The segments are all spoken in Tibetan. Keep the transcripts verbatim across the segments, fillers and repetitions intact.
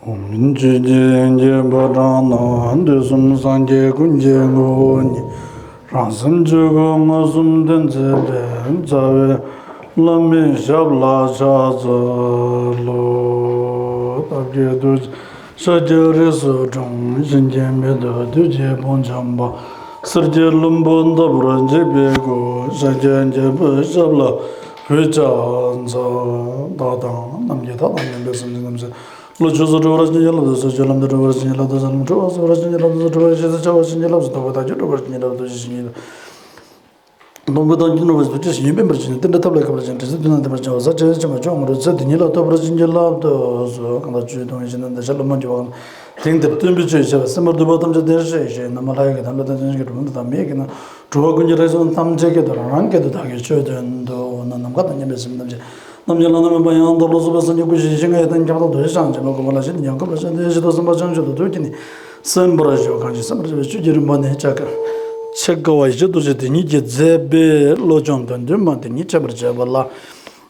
ཆོས་ཀྱི་དབྱིངས་ཀྱི་ཕོ་བྲང་ན། དུས་གསུམ་སངས་རྒྱས་ཀུན་གྱི་ངོ་བོ་ཉིད། རང་སེམས་ཆོས་སྐུ་མངོན་སུམ་སྟོན་མཛད་པའི། རྩ་བའི་བླ་མའི་ཞབས་ལ་ཕྱག་འཚལ་ལོ། སྟོབས་ཀྱིས་རྡོ་རྗེ་ཤཱཀྱ་རིས་སུ་འཁྲུངས། གཤིན་རྗེ་མེ་ཏོག་བདུད་ཀྱི་དཔུང་འཇོམས་པ། གསེར་གྱི་ལྷུན་པོ་འདབ་བར་འཇིགས་པའི་སྐུ། ཤཱཀྱའི་རྒྱལ་པོའི་ཞབས་ལ་གུས་ཕྱག་འཚལ། བདག་དང་ནམ་མཁའི་མཐའ་དང་མཉམ་པའི་སེམས་ཅན་ཐམས་ཅད། བློ་ཆོས་སུ་འགྲོ་བར་བྱིན་གྱིས་བརླབ་ཏུ་གསོལ། ཆོས་ལམ་དུ་འགྲོ་བར་བྱིན་གྱིས་བརླབ་ཏུ་གསོལ། ལམ་འཁྲུལ་བ་སེལ་བར་བྱིན་གྱིས་བརླབ་ཏུ་གསོལ། འཁྲུལ་བ་ཞི་བར་བྱིན་གྱིས་བརླབ་ཏུ་གསོལ། འཁྲུལ་བ་ཤེས་བྱ་སྦྱང་བར་བྱིན་གྱིས་བརླབ་ཏུ་གསོལ། ཞི་བ་ཞེས་བྱ་བ་བྱིན་གྱིས་བརླབ་ཏུ་གསོལ། སྡོམ་པ་དང་རྒྱུ་ནོར་བ་ཞིག་ཏུ་སྤྲད་ཞིང་ཡོན་ཏན་འབར་ཞིང་བརྟན་པའི་ཐབས་ལ་མཁས་པར་བྱིན། དྲི་ཟའི་དོན་རྣམས་བསྟན་པར་བྱ་བ། ཟབ་ཅིང་ཆེས་པ་ཆོས་དབང་པོ་ཚེ་འདི་ཉིད་ལ་ཐོབ་པར་བྱིན་གྱིས་བརླབ་ཏུ་གསོལ། གང་དག་ཆོས་དང་ཡིད་བྱེད་དང་བདེ་གཤེགས་སློབ་མར་གྱུར་པ། དེང་འདིར་སྟོན་པའི་ཆོས་ཡིད་ཆེས་པ། སེམས་པ་སྡུག་པ་ཐམས་ཅད་བདེར་གཤེགས་ཤིང་། ནམ་མཁའ་ལྷ་ཡི་གི་དམ་ལ་བརྟེན་ནས་སངས་རྒྱས་གྲུབ་པ་དང་མི་ཡི་གེ་རྣམས་འགྲོ་བ་ཀུན་གྱི་རེག་ཚུལ་ཐམས་ཅད་སྐད་དུ་རང་རང་སྐད་དུ་བདག་གིས་ཆོས་བསྟན་ཏོ། ནམ་མཁའ་དང་མཉམ་པའི་སེམས་ཐམས་ཅད། ནམ་མཁའི་ལྷ་རྣམས་མེད་པ་ཡང་དག་པར་རྫོགས་པའི་སངས་རྒྱས་སྐུ་ཞེས་བྱ་ཞིང་། ཡང་ཡི་དམ་ཁྱབ་བདག་རྡོ་རྗེ་འཆང་ཆེན་པོའི་གོ་འཕང་ལ་ཞེན་ནས་ཡང་དག་པར་ཞེན་ཏེ་ཡེ་ཤེས་རྡོར་སེམས་དཔའ་བྱང་ཆུབ་ཏུ་ཐུགས་བསྐྱེད་ནས་གསན་པར་ཞུ། གང་ཞིག་གསན་པར་བྱ་བའི་ཆོས་ཀྱི་རིམ་པ་ནི་ཕྱག་འཁར་ཆེ་དགའ་བ་ཡེ་ཤེས་རྡོ་རྗེ་དེ་ཉིད་ཀྱི་མཛད་པའི་བློ་སྦྱོང་དོན་བསྡུས་མ་དེ་ཉིད་འཆད་པར་བྱེད་པ་ལ།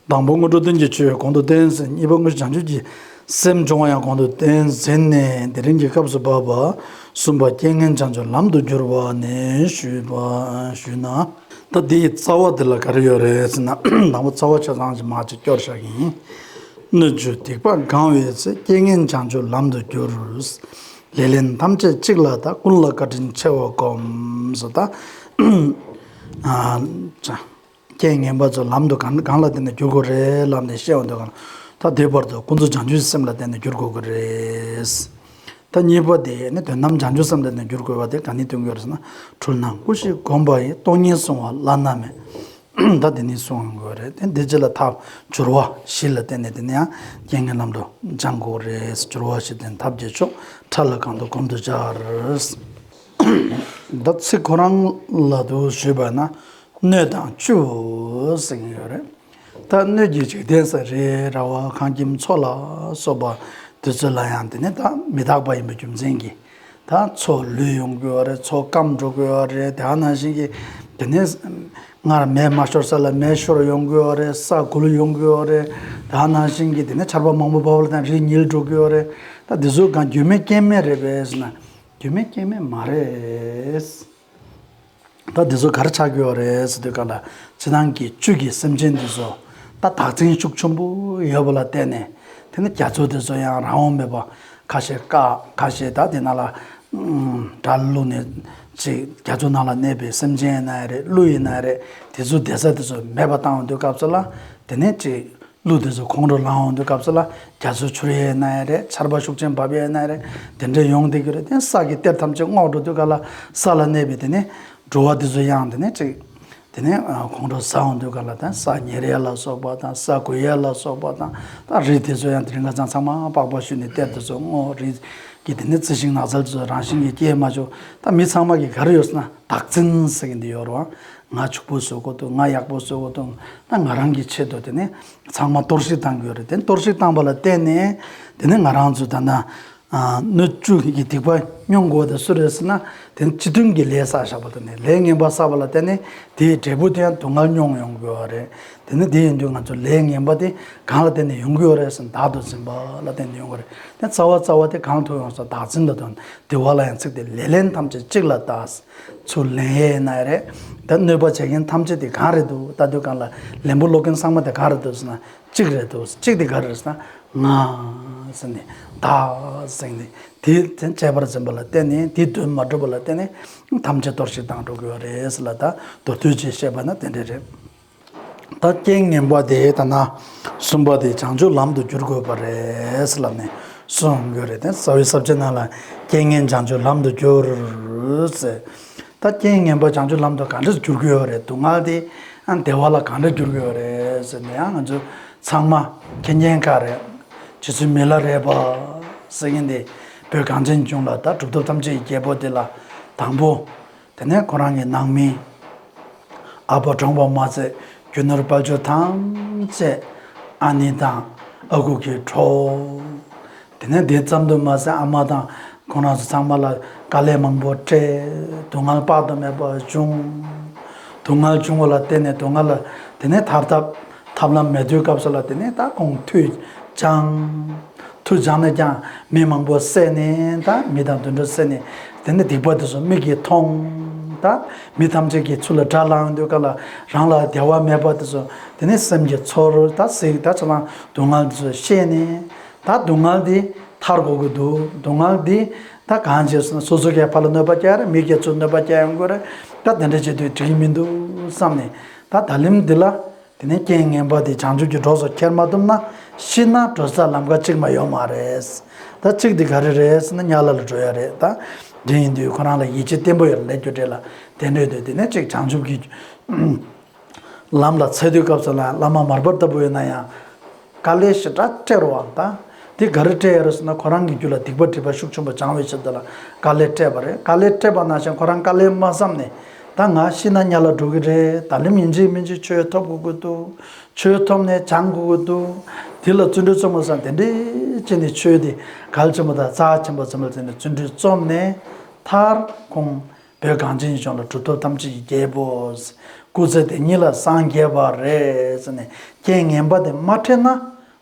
དང་པོ་དངོས་གྲུབ་རྟེན་གྱི་ཆོས་གོང་དུ་བསྟན་ཟིན། གཉིས་པ་དངོས་གཞི་བྱང་ཆུབ་ཀྱི་སེམས་སྦྱོང་བ་ཡང་གོང་དུ་བསྟན་ཟིན་ནས། དེ་རིང་གི་སྐབས་སུ་བབ་པ། གསུམ་པ་རྐྱེན་ངན་བྱང་ཆུབ་ལམ་དུ་བསྒྱུར་བ་ནས་ཞུས་པ་ཞུས་ན། ད་འདིའི་རྩ་བ་འདི་ལ་ག་རེ་ཡོད་རེད་ཟེར་ན། དང་པོ་རྩ་བ་ཆ་ཚང་ཞིག་མར་ཅིག་སྐྱོར་བཞག་གི་ཡིན། སྣོད་བཅུད་སྡིག་པ་གང་བའི་ཚེ། རྐྱེན་ངན་བྱང་ཆུབ་ལམ་དུ་བསྒྱུར། ལས་ལན་ཐམས་ཅད་གཅིག་ལ་བལྟ། ཀུན་ལ་བཀའ་དྲིན་ཆེ་བ་བསྒོམ་ཟེར། ད་ཨ་ཅག་རྐྱེན་ངན་པ་ཚོ་ལམ་དུ་གང་གང་ལ་བརྟེན་ནས་བསྒྱུར་དགོས་རེད་ལབ་ནས་བཤད་ཡོང་དུས་གང་ལ། ད་དེའི་བར་དུ་ཀུན་རྫོབ་བྱང་ཆུབ་སེམས་ལ་བརྟེན་ནས་བསྒྱུར་དགོས་ཀྱི་རེད། ད་གཉིས་པ་དེ་ནི་དོན་དམ་བྱང་ཆུབ་སེམས་ལ་བརྟེན་ནས་བསྒྱུར་དགོས་པ་དེ་ག་ནས་སྟོན་གྱི་ཡོད་རེད་ཟེར་ན། འཁྲུལ་སྣང་ཀུན་ཞིག་བསྒོམ་པ་ཡིས། སྟོང་ཉིད་བསྲུང་བ་བླ་ན་མེད། ད་དེ་ནས་གསུང་དགོས་རེད། དེ་འདི་རྗེས་ལ་ཐབས་སྦྱོར་བ་བཞི་ལ་བརྟེན་ནས་དེ་ནས་ཡང་རྐྱེན་ངན་ལམ་དུ་སྦྱང་དགོས་རེད། སྦྱོར་བ་བཞི་ལྡན་ཐབས་ཀྱི་མཆོག །ཕྲ་ལ་གང་འདུལ་སྒོམ་དུ་སྦྱར། ད་ཚིག་ཁོ་རང་ལ་དུ་ཞུས་པ་ན། སྣོད་དང་བཅུད་ཟེར་གྱི་ཡོད་རེད། ད་སྣོད་ཀྱི་འཇིག་རྟེན་ས་རི་ར་བ་ཁང་ཁྱིམ་མཚོ་ལ་སོགས་པ་དེ་ཚོ་ལ་ཡང་དེ་ནི་ད་མི་རྟག་པ་ཡིན་པའི་རྒྱུ་མཚན་གྱིས། ད་མཚོ་ལུད་ཡོང་གི་ཡོད་རེད། མཚོ་སྐམ་འགྲོ་གི་ཡོད་རེད། དེ་ནང་བཞིན་གྱི་དེ་ནི་སྔར་མེ་མ་ཤོར་ས་ལ་མེ་ཤོར་ཡོང་གི་ཡོད་རེད། ས་འགུལ་ཡོང་གི་ཡོད་རེད། དེ་ནང་བཞིན་གྱི་དེ་ནི་ཆར་པ་མང་པོ་བབས་ལ་ད་རི་ཉིལ་འགྲོ་གི་ཡོད་རེད། ད་དེ་ཚོ་གང་རྒྱུ་མེད་རྐྱེན་མེད་རེད་པས་ཟེར་ན། རྒྱུ་མེད་རྐྱེན་མེད་མ་རེད། ད་འདི་ཚོ་ག་རེ་ཆགས་ཀྱི་ཡོད་རེད་ཟེར་དུས་ག་ལ། སྤྱིར་བཏང་གི་བཅུད་ཀྱི་སེམས་ཅན་འདི་ཚོ་ད་དག་ཚིང་ཤུགས་ཆེན་པོ་ཡོད་པ་ལ་བརྟེན་ནས། དེ་ནི་རྒྱ་མཚོ་འདི་ཚོ་ཡང་རང་དབང་མེད་པ་ཁ་ཤས་བཀག་ཁ་ཤས་ད་དེ་ནང་ལ་ཨུམ་དགྲ་བླུགས་ནས་ཅིག་རྒྱ་མཚོ་ནང་ལ་གནས་པའི་སེམས་ཅན་ཡིན་ན་ཡང་རེད། ཀླུ་ཡིན་ན་ཡང་རེད། དེ་ཚོ་བསྡད་ས་དེ་ཚོ་མེད་པ་བཏང་ཡོང་དུས་སྐབས་སུ་ལ། དེ་ནས་ཅིག་ཀླུ་དེ་ཚོ་ཁོང་ཁྲོ་ལངས་ཡོང་དུས་སྐབས་སུ་ལ། རྒྱ་མཚོ་འཕྱུར་ཡས་ན་ཡང་རེད། ཆར་པ་ཤུགས་ཆེན་བབས་ཡས་ན་ཡང་རེད། དེ་འདྲ་ཡོང་བསྡད་ཀྱི་རེད། དེ་ས་གི་གཏེར་ཐམས་ཅད་སྔོག་འགྲོ་དུས་ག་ལ། ས་ལ་གནས་པའི་དེ་ནས་འགྲོ་བ་དེ་ཚོ་ཡང་དེ་ནས་ཅིག་དེ་ནས་ཁོང་ཁྲོ་ཟ་ཡོང་དུས་ག་ལ། ད་ས་ཉེར་ཡས་ལ་སོགས་པ་དང་། ས་འགུལ་ཡས་ལ་སོགས་པ་དང་། ད་རི་དེ་ཚོ་ཡང་དེ་རིང་ཁ་སང་ཚང་མ་པགས་པ་བཤུས་ནས་གཏེར་དེ་ཚོ་སྔོག་རི་གི་དེ་ནས་རྩི་ཤིང་ནགས་ཚལ་དེ་ཚོ་རང་བཞིན་གྱིས་སྐྱེས་མ་བྱུང་། ད་མི་ཚང་མ་གི་ག་རེ་ཡོད་ཟེར་ན། བདག་འཛིན་ཟེར་གྱི་འདི་ཡོད་རེད་བ། ང་ཕྱུག་པོ་བཟོ་དགོས་འདུག་ང་ཡག་པོ་བཟོ་དགོས་འདུག་ད་ང་རང་གི་ཆེད་དུ་དེ་ནས་ཚང་མ་གཏོར་བཤིག་བཏང་གི་ཡོད་རེད། དེ་གཏོར་བཤིག་བཏང་པ་ལ་བརྟེན་ནས་དེ་ནས་ང་རང་ཚོ་ད་ལྟ་ཨ་སྣོད་བཅུད་ཀྱི་སྡིག་པ་སྙུང་དགོས་དེ་སུ་རེད་ཟེར་ན། དེ་ནས་སྤྱི་མཐུན་གྱི་ལས་བསགས་བཞག་པ་དེ་ནས། ལས་ངན་པ་བསགས་པ་ལ་བརྟེན་ནས་དེའི་འབྲས་བུ་དེ་ཡང་སྡུག་བསྔལ་མྱོང་ཡོང་གི་ཡོད་རེད། དེ་ནས་དེ་ཡིན་དུས་ང་ཚོ་ལས་ངན་པ་དེ་གང་ལ་བརྟེན་ནས་ཡོང་གི་ཡོད་རེད་ཟེར་ན། བདག་ཏུ་འཛིན་པ་ལ་བརྟེན་ནས་ཡོང་གི་རེད། དེ་རྩ་བ་རྩ་བ་དེ་གང་ལ་ཐུག་ཡོང་ཟེར་ན། བདག་འཛིན་ལ་ཐུག་ཡོང་། དེ་བ་ལ་ཡང་ཚིག་དེ། ལས་ལན་ཐམས་ཅད་གཅིག་ལ་བལྟ། ཚུར་ལེན་ཡས་ཡིན་ན་ཡང་རེད། ད་གནོད་པ་བྱེད་མཁན་ཐམས་ཅད་དེ་གང་རེད་འདུག་ལྟ་དུས་གང་ལ་ལན་པོ་སློག་མཁན་ཚང་མ་དེ་གང་རེད་འདུག་ཟེར་ན། གཅིག་རེད་འདུག་གཅིག་དེ་ག་རེ་རེད་ཟེར་ན། ང་ཟེར་ནས། བདག་ཟེར་ནས། དེ་དེ་བྱས་པར་འཛིན་པ་ལ་བརྟེན་ནས། དེ་དོན་མ་གྲུབ་པ་ལ་བརྟེན་ནས་ཐམས་ཅད་གཏོར་བཤིག་བཏང་འགྲོ་གི་ཡོད་རེད་ཟེར་ལ། ད་མདོར་བསྡུས་ཅིག་བཤད་པ་ན་དེ་འདྲ་རེད། ད་རྐྱེན་ངན་པ་དེ་ད་ན་གསུམ་པ་དེ་བྱང་ཆུབ་ལམ་དུ་བསྒྱུར་དགོས་པ་རེད་ཟེར་ལབ་ནས་གསུང་གི་རེད། དེ་རྩ་བའི་ས་བཅད་ནང་ལ་རྐྱེན་ངན་བྱང་ཆུབ་ལམ་དུ་བསྒྱུར་ཟེར། ད་རྐྱེན་ངན་པ་བྱང་ཆུབ་ལམ་དུ་ག་འདྲ་བསྒྱུར་གྱི་ཡོད་རེད། སྡུག་བསྔལ་དེ་ཨ་བདེ་བ་ལ་ག་འདྲ་བསྒྱུར་གྱི་ཡོད་རེད་ཟེར་ནས། ཡང་ང་ཚོ་ཚང་མ་མཁྱེན་མཁྱེན་ག་རེད། རྗེ་བཙུན་མི་ལ་རས་པ་ཟེར་མཁན་དེ་བོད་གངས་ཅན་ལྗོངས་ལ་ད་གྲུབ་ཐོབ་ཐམས་ཅད་ཀྱི་རྒྱལ་པོ་དེ་ལ་དང་པོ། དེ་ནས་ཁོ་རང་གི་ནང་མི་ཨ་ཕ་གྲོངས་པ་མ་ཚད་རྒྱུ་ནོར་དཔལ་འབྱོར་ཐམས་ཅད་ཨ་ནེ་དང་ཨ་ཁུ་གིས་འཕྲོག་དེ་ནས་དེ་ཙམ་དུ་མ་ཟད་ཨ་མ་དང་ཁོང་རྣམ་ཚོ་ཚང་མ་ལ་དཀའ་ལས་མང་པོ་སྤྲད། སྡུག་བསྔལ་དཔག་ཏུ་མེད་པ་བྱུང་། སྡུག་བསྔལ་བྱུང་བ་ལ་བརྟེན་ནས་སྡུག་བསྔལ་ལ་དེ་ནས་ཐར་ཐབས་ཐབས་ལམ་མེད་དུས་སྐབས་སུ་ལ་དེ་ནས་ད་ཁོང་ཐུགས་སྦྱངས། མཐུ་སྦྱངས་ནས་ཀྱང་མི་མང་པོ་བསད་ནས་ད་མི་དང་དུད་འགྲོ་བསད་ནས། དེ་ནས་སྡིག་པ་དེ་ཚོ་མིག་གིས་མཐོང་། ད་མི་ཐམས་ཅད་ཀྱིས་ཚུར་ལ་དགྲ་ལངས་ཡོང་དུས་སྐབས་ལ་རང་ལ་བདེ་བ་མེད་པ་དེ་ཚོ། དེ་ནས་སེམས་ཀྱི་ཚོར་ད་གཟིགས་ད་ཚོར་སྣང་སྡུག་བསྔལ་དེ་ཚོ་ཤེས་ནས། ད་སྡུག་བསྔལ་འདི་ཐར་དགོས་ཀྱི་འདུག་སྡུག་བསྔལ་འདི་ད་གང་བྱས་སོང་ན་སོ་སོ་གི་ཕར་ལ་གནོད་པ་བསྐྱལ་རེད། མི་སྒེར་ཚོ་གནོད་པ་བསྐྱལ་ཡོང་གི་རེད། ད་དེ་འདྲ་བྱེད་དུས་འགྲིག་གི་མི་འདུག་བསམ་ནས། ད་ད་ལམ་འདི་ལ། དེ་ནས་རྐྱེན་ངན་པ་དེ་བྱང་ཆུབ་ཀྱི་གྲོགས་སུ་ཁྱེར་མ་ཐུབ་ན། ཤི་ན་འགྲོ་ས་ལམ་ཁ་གཅིག་མ་ཡོད་མ་རེད། ད་གཅིག་དེ་ག་རེ་རེད་ཟེར་ན་དམྱལ་བ་ལ་འགྲོ་ཡ་རེད། ད་དེ་ཡིན་དུས་ཁོ་རང་ལ་ཡིད་ཆེས་བརྟན་པོ་ཡོད་ལ་ལས་རྒྱུ་འབྲས་ལ་དེ་འདྲ་ཡོད་དུས། དེ་ནས་གཅིག་བྱང་ཆུབ་ཀྱི་ལམ་ལ་འཚོལ་དུས་སྐབས་སུ་ལ་བླ་མ་མར་པ་ལྟ་བུ་ཡོད་ན་ཡང་། དཀའ་ལས་ཞེ་དྲག་སྤྲད་རོགས་ཨང་། ད་དེ་ག་རེ་སྤྲད་ཡ་རེད་ཟེར་ན། ཁོ་རང་གི་རྒྱུད་ལ་སྡིག་པ་སྒྲིབ་པ་ཤུགས་ཆེན་པོ་སྦྱངས་པའི་ཕྱིར་དེ་ལ་དཀའ་ལས་སྤྲད་པ་རེད། དཀའ་ལས་སྤྲད་པ་ནང་བཞིན་ཁོ་རང་དཀའ་ལས་མ་བསམ་ནས། ད་ང་ཤི་ན་དམྱལ་བ་འགྲོ་གི་རེད། ད་ལམ་ཡིན་གཅིག་མིན་གཅིག་ཆོས་ཐོབ་དགོས་ཀྱི་འདུག་ཆོས་ཐོབ་ནས་སྦྱང་དགོས་ཀྱི་འདུག་དེ་ལ་བརྩོན་འགྲུས་རྩོམ་དགོས་བསམ། དེ་འདྲའི་ཅི་ནས་ཆོས་དེ་གལ་ཆེན་པོ་དང་རྩ་ཆེན་པོ་ཚང་མ་བརྩིས་ནས་བརྩོན་འགྲུས་རྩོམ་ནས། མཐར་ཁོང་བོད་གངས་ཅན་གཞུང་ལ་གྲུབ་ཐོབ་ཐམས་ཅད་ཀྱི་རྒྱལ་པོ། སྐུ་ཚེ་དེ་ཉིད་ལ་སངས་རྒྱས་པ་རེད་ཟེར་ནས། རྐྱེན་ངན་པ་དེ་མ་འཕྲད་ན་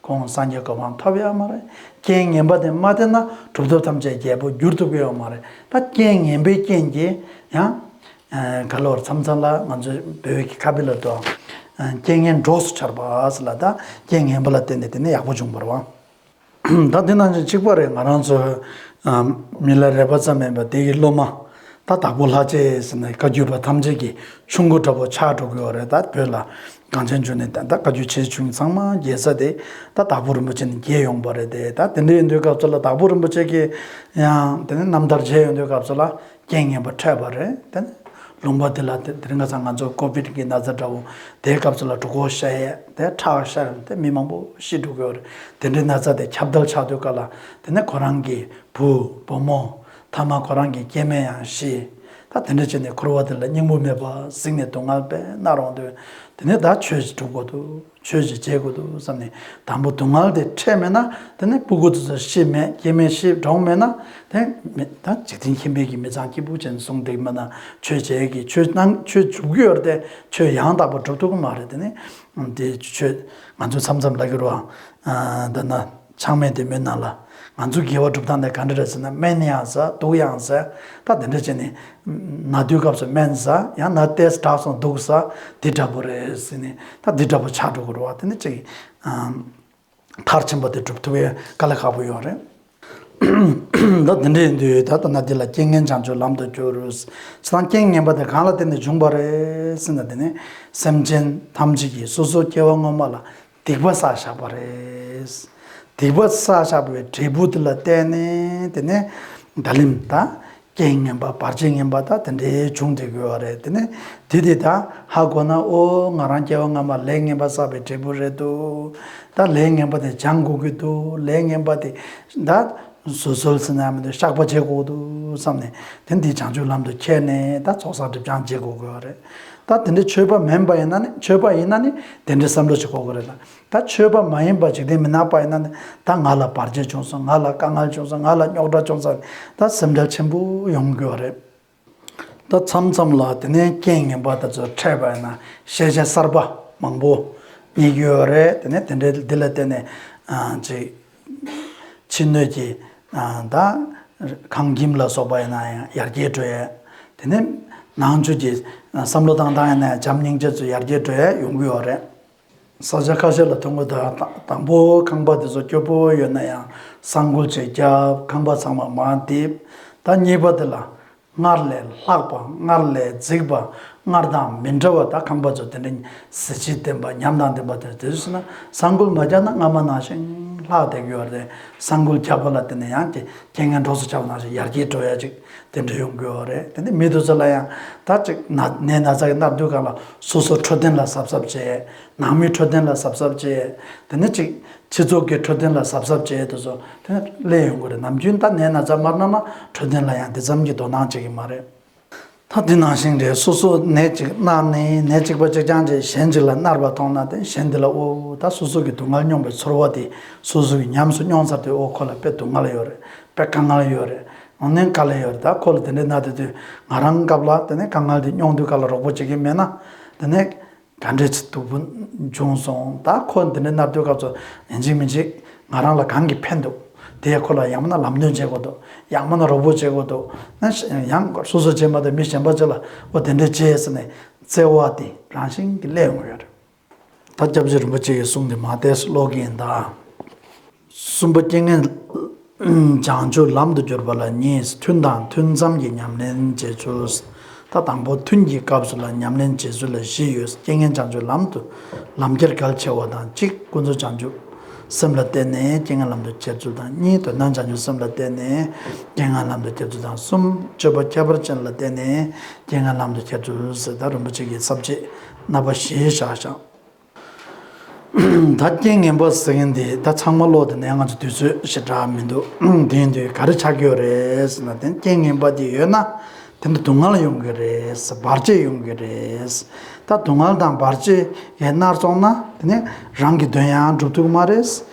ཁོང་སངས་རྒྱས་གོ་འཕང་ཐོབ་ཡ་མ་རེད། རྐྱེན་ངན་པ་དེ་མ་འཕྲད་ན་གྲུབ་ཐོབ་ཐམས་ཅད་རྒྱལ་པོ་འགྱུར་ཐུབ་ཀྱི་ཡོད་མ་རེད། ད་རྐྱེན་ངན་པའི་རྐྱེན་གྱིས་ཡང་། ཨ། ག་ལོར་མཚམས་མཚམས་ལ་ང་ཚོའི་བོད་ཀྱི་ཁ་དཔེ་ལ་དོ། ཨ། རྐྱེན་ངན་གྲོགས་སུ་འཆར་བ་ཟེར་ལ། ད་རྐྱེན་ངན་པ་ལ་བརྟེན་ནས་དེ་ནས་ཡག་པོ་བྱུང་བ་རེད་བ། ད་འདི་ནང་བཞིན་གཅིག་པ་རེད། ང་རང་ཚོ་མི་ལ་རས་པ་ཙམ་མིན་པ་དེ་གི་སློབ་མ། ད་དྭགས་པོ་ལྷ་རྗེ་ཟེར་ནས་བཀའ་བརྒྱུད་པ་ཐམས་ཅད་ཀྱི་ཆུང་ཀུ་འདྲ་པོ་ཆགས་འགྲོ་གི་ཡོད་རེད། ད་བོད་ལ་གངས་ཅན་ལྗོངས་ནས་ད་ད་བཀའ་བརྒྱུད་ཆེ་ཆུང་ཚང་མ་རྒྱས་ས་དེ་ད་དྭགས་པོ་རིན་པོ་ཆེ་ནས་རྒྱས་ཡོང་བ་རེད་དེ། ད་དེ་འདྲ་ཡིན་དུས་སྐབས་སུ་ལ་དྭགས་པོ་རིན་པོ་ཆེ་གིས་ཡང་དེ་ནས་རྣམ་ཐར་མཇལ་ཡོང་དུས་སྐབས་སུ་ལ། རྐྱེན་ངན་པ་འཕྲད་པ་རེད། དེ་ནས་ལུང་པ་དེ་ལ་དེ་དེ་རིང་ཁ་སང་ང་ཚོ་ཀོ་བིད་ཀྱི་ན་ཚ་འདྲ་བོ་དེའི་སྐབས་སུ་ལ་གྲོད་ཁོག་ཤ་ཡས་དེ་ཁྲག་ཤ་ཡས་དེ་མི་མང་པོ་ཤི་འགྲོ་གི་ཡོད་རེད། དེ་འདྲའི་ན་ཚ་དེ་ཁྱབ་གདལ་ཆགས་དུས་སྐབས་ལ། དེ་ནས་ཁོ་རང་གི་བུ་བུ་མོ། ཐ་མ་ཁོ་རང་གི་སྐྱེ་དམན་ཡང་ཤི། ད་དེ་འདྲ་བྱས་ནས་འཁོར་བ་དེ་ལ་སྙིང་པོ་མེད་པ་གཟིགས་ནས་སྡུག་བསྔལ་དཔེ་མནར་འོང་དུས། དེ་ནས་ད་ཆོས་སྒྲུབ་དགོས་འདུག་ཆོས་ཅིག་བྱེད་དགོས་འདུག་བསམ་ནས། དང་པོ་སྡུག་བསྔལ་དེ་འཕྲད་མེད་ན། དེ་ནས་སྤུ་གུ་དེ་ཚོ་ཤི་མེད། སྐྱེ་དམན་ཤི་གྲོངས་མེད་ན། དེ་མི་ད་འཇིག་རྟེན་ཁྱིམ་པའི་གི་མི་ཚང་སྐྱིད་པོ་ཅན་གསུང་འདུག་མ་ན། ཆོས་བྱེད་ཀྱི་ཆོས་གནང་ཆོས་སྒྲུབ་ཀྱི་ཡོད་རེད་དེ། ཆོས་ཡང་དག་པ་སྒྲུབ་ཐུབ་ཀྱི་མ་རེད། དེ་ནི་དེ་ཆོས་ང་ཚོ་མཚམས་མཚམས་ལབ་ཀྱི་རེད་བ། ཨ། འདི་ན་ཆགས་མེད་བདེ་མོའི་ནང་ལ། ང་ཚོ་དགེ་བ་སྒྲུབ་སྟངས་དེ་ག་འདྲ་རེད་ཟེར་ན། སྨན་ཡང་ཟ། དུག་ཡང་ཟ། ད་དེ་འདྲ་བྱས་ནས། ན་དུས་སྐབས་སུ་སྨན་ཟ། ཡང་ན་ཏོག་ཙམ་དྲག་སོང་དུག་ཟ། འདི་འདྲ་པོ་རེད་ཟེར་ནས། ད་འདི་འདྲ་པོ་ཆགས་འགྲོ་གི་རེད་བ། དེ་ནི་ཅིག་ཨམ། མཐར་ཕྱིན་པ་དེ་སྒྲུབ་ཐུབ་ཡས་དཀའ་ལས་ཁག་པོ་ཡོད་རེད། ད་དེ་འདྲ་ཡིན་དུས་ད་ལྟ་ན་འདི་ལ་རྐྱེན་ངན་བྱང་ཆུབ་ལམ་དུ་བསྒྱུར། ཟེར་ན་རྐྱེན་ངན་པ་དེ་གང་ལ་བརྟེན་ནས་བྱུང་བ་རེད་ཟེར་ན། དེ་ནི་སེམས་ཅན་ཐམས་ཅད་ཀྱིས་སོ་སོ་སྐྱེ་བ་སྔོན་མ་ལ་སྡིག་པ་བསགས་བཞག་པ་རེད། སྡིག་པ་བསགས་བཞག་པའི་འབྲས་བུ་དེ་ལ་བརྟེན་ནས། དེ་ནས་ད་ལམ་ད་རྐྱེན་ངན་པ་བར་ཆད་ངན་པ་ད་དེ་འདྲའི་བྱུང་བསྡད་ཀྱི་ཡོད་རེད། དེ་ནས་དེ་དེ་ད་ཧ་གོ་ན། ཨོ། ང་རང་སྐྱེ་བ་སྔ་མ་ལས་ངན་པ་བསགས་པའི་འབྲས་བུ་རེད་འདུག་ད་ལས་ངན་པ་དེ་སྦྱང་དགོས་ཀྱི་འདུག་ལས་ངན་པ་དེ་ད་བཟོད་གསོལ་ཟེར་ན་མི་འདུག་བཤགས་པ་བྱེད་དགོས་འདུག་བསམ་ནས། དེ་འདི་བྱང་ཆུབ་ལམ་དུ་ཁྱེར་ནས་ད་ཚོགས་བསགས་སྒྲིབ་སྦྱང་བྱེད་དགོས་ཀྱི་ཡོད་རེད། ད་དེ་འདྲའི་ཆོས་པ་མིན་པ་ཡིན་ན་ནི། ཆོས་པ་ཡིན་ན་ནི་དེ་འདྲའི་བསམ་བློ་ཞིག་འཁོར་གི་རེད་ད། ད་ཆོས་པ་མ་ཡིན་པ། འཇིག་རྟེན་མི་ནག་པ་ཡིན་ན་ནི། ད་ང་ལ་བར་ཆད་བྱུང་སོང་། ང་ལ་དཀའ་ངལ་བྱུང་སོང་། ང་ལ་རྙོག་དྲ་བྱུང་སོང་། ད་སེམས་ཁྲལ་ཆེན་པོ་ཡོང་གི་ཡོད་རེད། ད་མཚམས་མཚམས་ལ་དེ་ནས་རྐྱེན་ངན་པ་དེ་ཚོ་འཕྲད་པ་ཡིན་ན། ཤེས་བྱ་གསར་པ་མང་པོ་རྙེད་ཀྱི་ཡོད་རེད། དེ་ནས་དེ་འདྲའི་འདི་ལ་བརྟེན་ནས། ཨ། ཅིག་ཕྱི་སྣོད་ཀྱི། ཨ། ད་ཁང་ཁྱིམ་ལ་སོགས་པ་ཡིན་ན་ཡང་ཡར་རྒྱས་འགྲོ་ཡས། དེ་ནས་ནང་ཆོས་ཀྱི་བསམ་བློ་བཏང་སྟངས་ཡིན་ན་ཡང་བྱམས་སྙིང་རྗེ་ཚོ་ཡར་རྒྱས་འགྲོ་ཡས་ཡོང་གི་ཡོད་རེད། ས་ཆ་ཁ་ཤས་ལ་མཐོང་གི་འདུག་དང་པོ་ཁང་པ་དེ་ཚོ་སྐྱོ་པོ་ཡོད་ན་ཡང་ས་འགུལ་ཅིག་བརྒྱབ། ཁང་པ་ཚང་མ་མར་འདེབས། ད་གཉིས་པ་དེ་ལ་སྔར་ལས་ལྷག་པ། སྔར་ལས་རྫིག་པ། སྔར་དང་མི་འདྲ་བ། ད་ཁང་པ་ཚོ་དེ་འདྲ་གཟི་བརྗིད་ལྡན་པ། ཉམས་དང་ལྡན་པ་དེ་འདྲ་བཟོས་ན། ས་འགུལ་མ་བརྒྱབ་ན་སྔ་མ་ནང་བཞིན་ལྷག་བསྡད་ཀྱི་ཡོད་རེད། ས་འགུལ་བརྒྱབ་པ་ལ་བརྟེན་ནས་ཡང་རྐྱེན་ངན་གྲོགས་སུ་འཆར་བ་ནང་བཞིན་ཡར་རྒྱས་འགྲོ་ཡ་ཅིག་དེ་འདྲ་ཡོང་གི་ཡོད་རེད། དེ་ནས་མི་དེ་ཚོ་ལ་ཡང་ད་ཅིག་ན་ནད་ན་ཚ་གི་མནར་དུས་སྒང་ལ་སོ་སོ་འཕྲོད་བསྟེན་ལ་གཟབ་གཟབ་བྱས། ནང་མི་འཕྲོད་བསྟེན་ལ་གཟབ་གཟབ་བྱས། དེ་ནས་ཅིག་སྤྱི་ཚོགས་ཀྱི་འཕྲོད་བསྟེན་ལ་གཟབ་གཟབ་བྱས། དེ་ཚོ་དེ་ནས་སླེབས་ཡོང་གི་རེད། ནམ་རྒྱུན་ད་ནད་ན་ཚ་མ་མནར་ན་འཕྲོད་བསྟེན་ལ་ཡང་དེ་ཙམ་གྱི་དོ་སྣང་བྱེད་ཀྱི་མ་རེད། ད་དེ་ནང་བཞིན་རེད། སོ་སོ་ནད་ཅིག་མནར་ནས། ནད་གཅིག་པ་གཅིག་རྐྱང་ཅིག་གཞན་ཅིག་ལ་མནར་བ་མཐོང་ན། དེ་གཞན་དེ་ལ། ཨོ། ད་སོ་སོ་གི་སྡུག་བསྔལ་མྱོང་བའི་ཚོར་བ་དེ་སོ་སོ་གིས་ཉམས་སུ་མྱོང་ཚར་དུས། ཨོ། ཁོ་ལ་དཔེ་སྡུག་བསྔལ་ཡོད་རེད། དཔེ་དཀའ་ངལ་ཡོད་རེད། དངོས་གནས་དཀའ་ལས་ཡོད་རེད། ད་ཁོ་ལ་དེ་འདྲའི་མནར་བསྡད་དུས་ང་རང་སྐབས་ལ་དེ་ནས་དཀའ་ངལ་དེ་མྱོང་དུས་སྒང་ལ་རོགས་པ་བྱེད་མཁན་མེད་ན། དེ་ནས་ག་འདྲས་སྡུག་པོ་བྱུང་སོང་། ད་ཁོ་འདི་འདྲ་མནར་དུས་སྐབས་སུ་ཡིན་གཅིག་མིན་གཅིག་ང་རང་ལ་གང་གིས་ཕན་འདུག་དེས་ཁོ་ལ་ཡང་མིན་ན་ལམ་སྟོན་བྱེད་དགོས་འདུག་ཡང་མིན་ན་རོགས་པོ་བྱེད་དགོས་འདུག་ན་ཡང་སོ་སོ་བྱེད་མ་ཐུབ་མི་གཞན་པ་ཅིག་ལ་འོ་དེ་འདྲས་བྱས་ཟེར་ནས་བརྩེ་བ་དེ་རང་བཞིན་གྱིས་སླེབས་ཡོང་གི་ཡོད་རེད། ད་སྐྱབས་རྗེ་རིན་པོ་ཆེ་གི་གསུང་དེ་མར་ཏོག་ཙམ་ཀློག་གི་ཡིན་ད། གསུམ་པ། རྐྱེན་ངན་བྱང་ཆུབ་ལམ་དུ་བསྒྱུར་བ་ལ་གཉིས། ཐུན་དང་ཐུན་མཚམས་ཀྱི་ཉམས་ལེན་བྱེད་ཚུལ། ད་དང་པོ་ཐུན་གྱི་སྐབས་སུ་ལ་ཉམས་ལེན་བྱེད་ཚུལ་ལ་བཞི་ཡོད། རྐྱེན་ངན་བྱང་ཆུབ་ལམ་དུ་ལམ་ཁྱེར་གལ་ཆེ་བ་དང་གཅིག་ཀུན་རྫོབ་བྱང་ཆུབ་སེམས་ལ་བརྟེན་ནས་རྐྱེན་ངན་ལམ་དུ་ཁྱེར་ཚུལ་དང་། གཉིས། དོན་དམ་བྱང་ཆུབ་སེམས་ལ་བརྟེན་ནས་རྐྱེན་ངན་ལམ་དུ་ཁྱེར་ཚུལ་དང་། གསུམ། སྤྱོད་པ་ཁྱད་པར་ཅན་ལ་བརྟེན་ནས་རྐྱེན་ངན་ལམ་དུ་ཁྱེར་ཚུལ་ཟེར་ད་རིན་པོ་ཆེ་གིས་ས་བཅད་རྣམ་པ་བཞི་བཞག་བཞག་ད་རྐྱེན་ངན་པ་ཟེར་མཁན་དེ་ད་ཚང་མ་ཀློག་དེ་ནས་ང་ཚོ་དུས་ཚོད་ཞེ་དྲག་མི་འདུག་དེ་ཡིན་དུས་ག་རེ་ཆགས་ཀྱི་ཡོད་རེད་ཟེར་ན། དེ་རྐྱེན་ངན་པ་དེ་ཡོད་ན་དེ་འདྲ་སྡུག་བསྔལ་ཡོང་གི་རེད། བར་ཆད་ཡོང་གི་རེད། ད་སྡུག་བསྔལ་དང་བར་ཆད་ཡང་མནར་སོང་ན་དེ་ནས་རང་གི་དོན་ཡང་འགྲུབ་ཐུབ་ཀྱི་མ་རེད།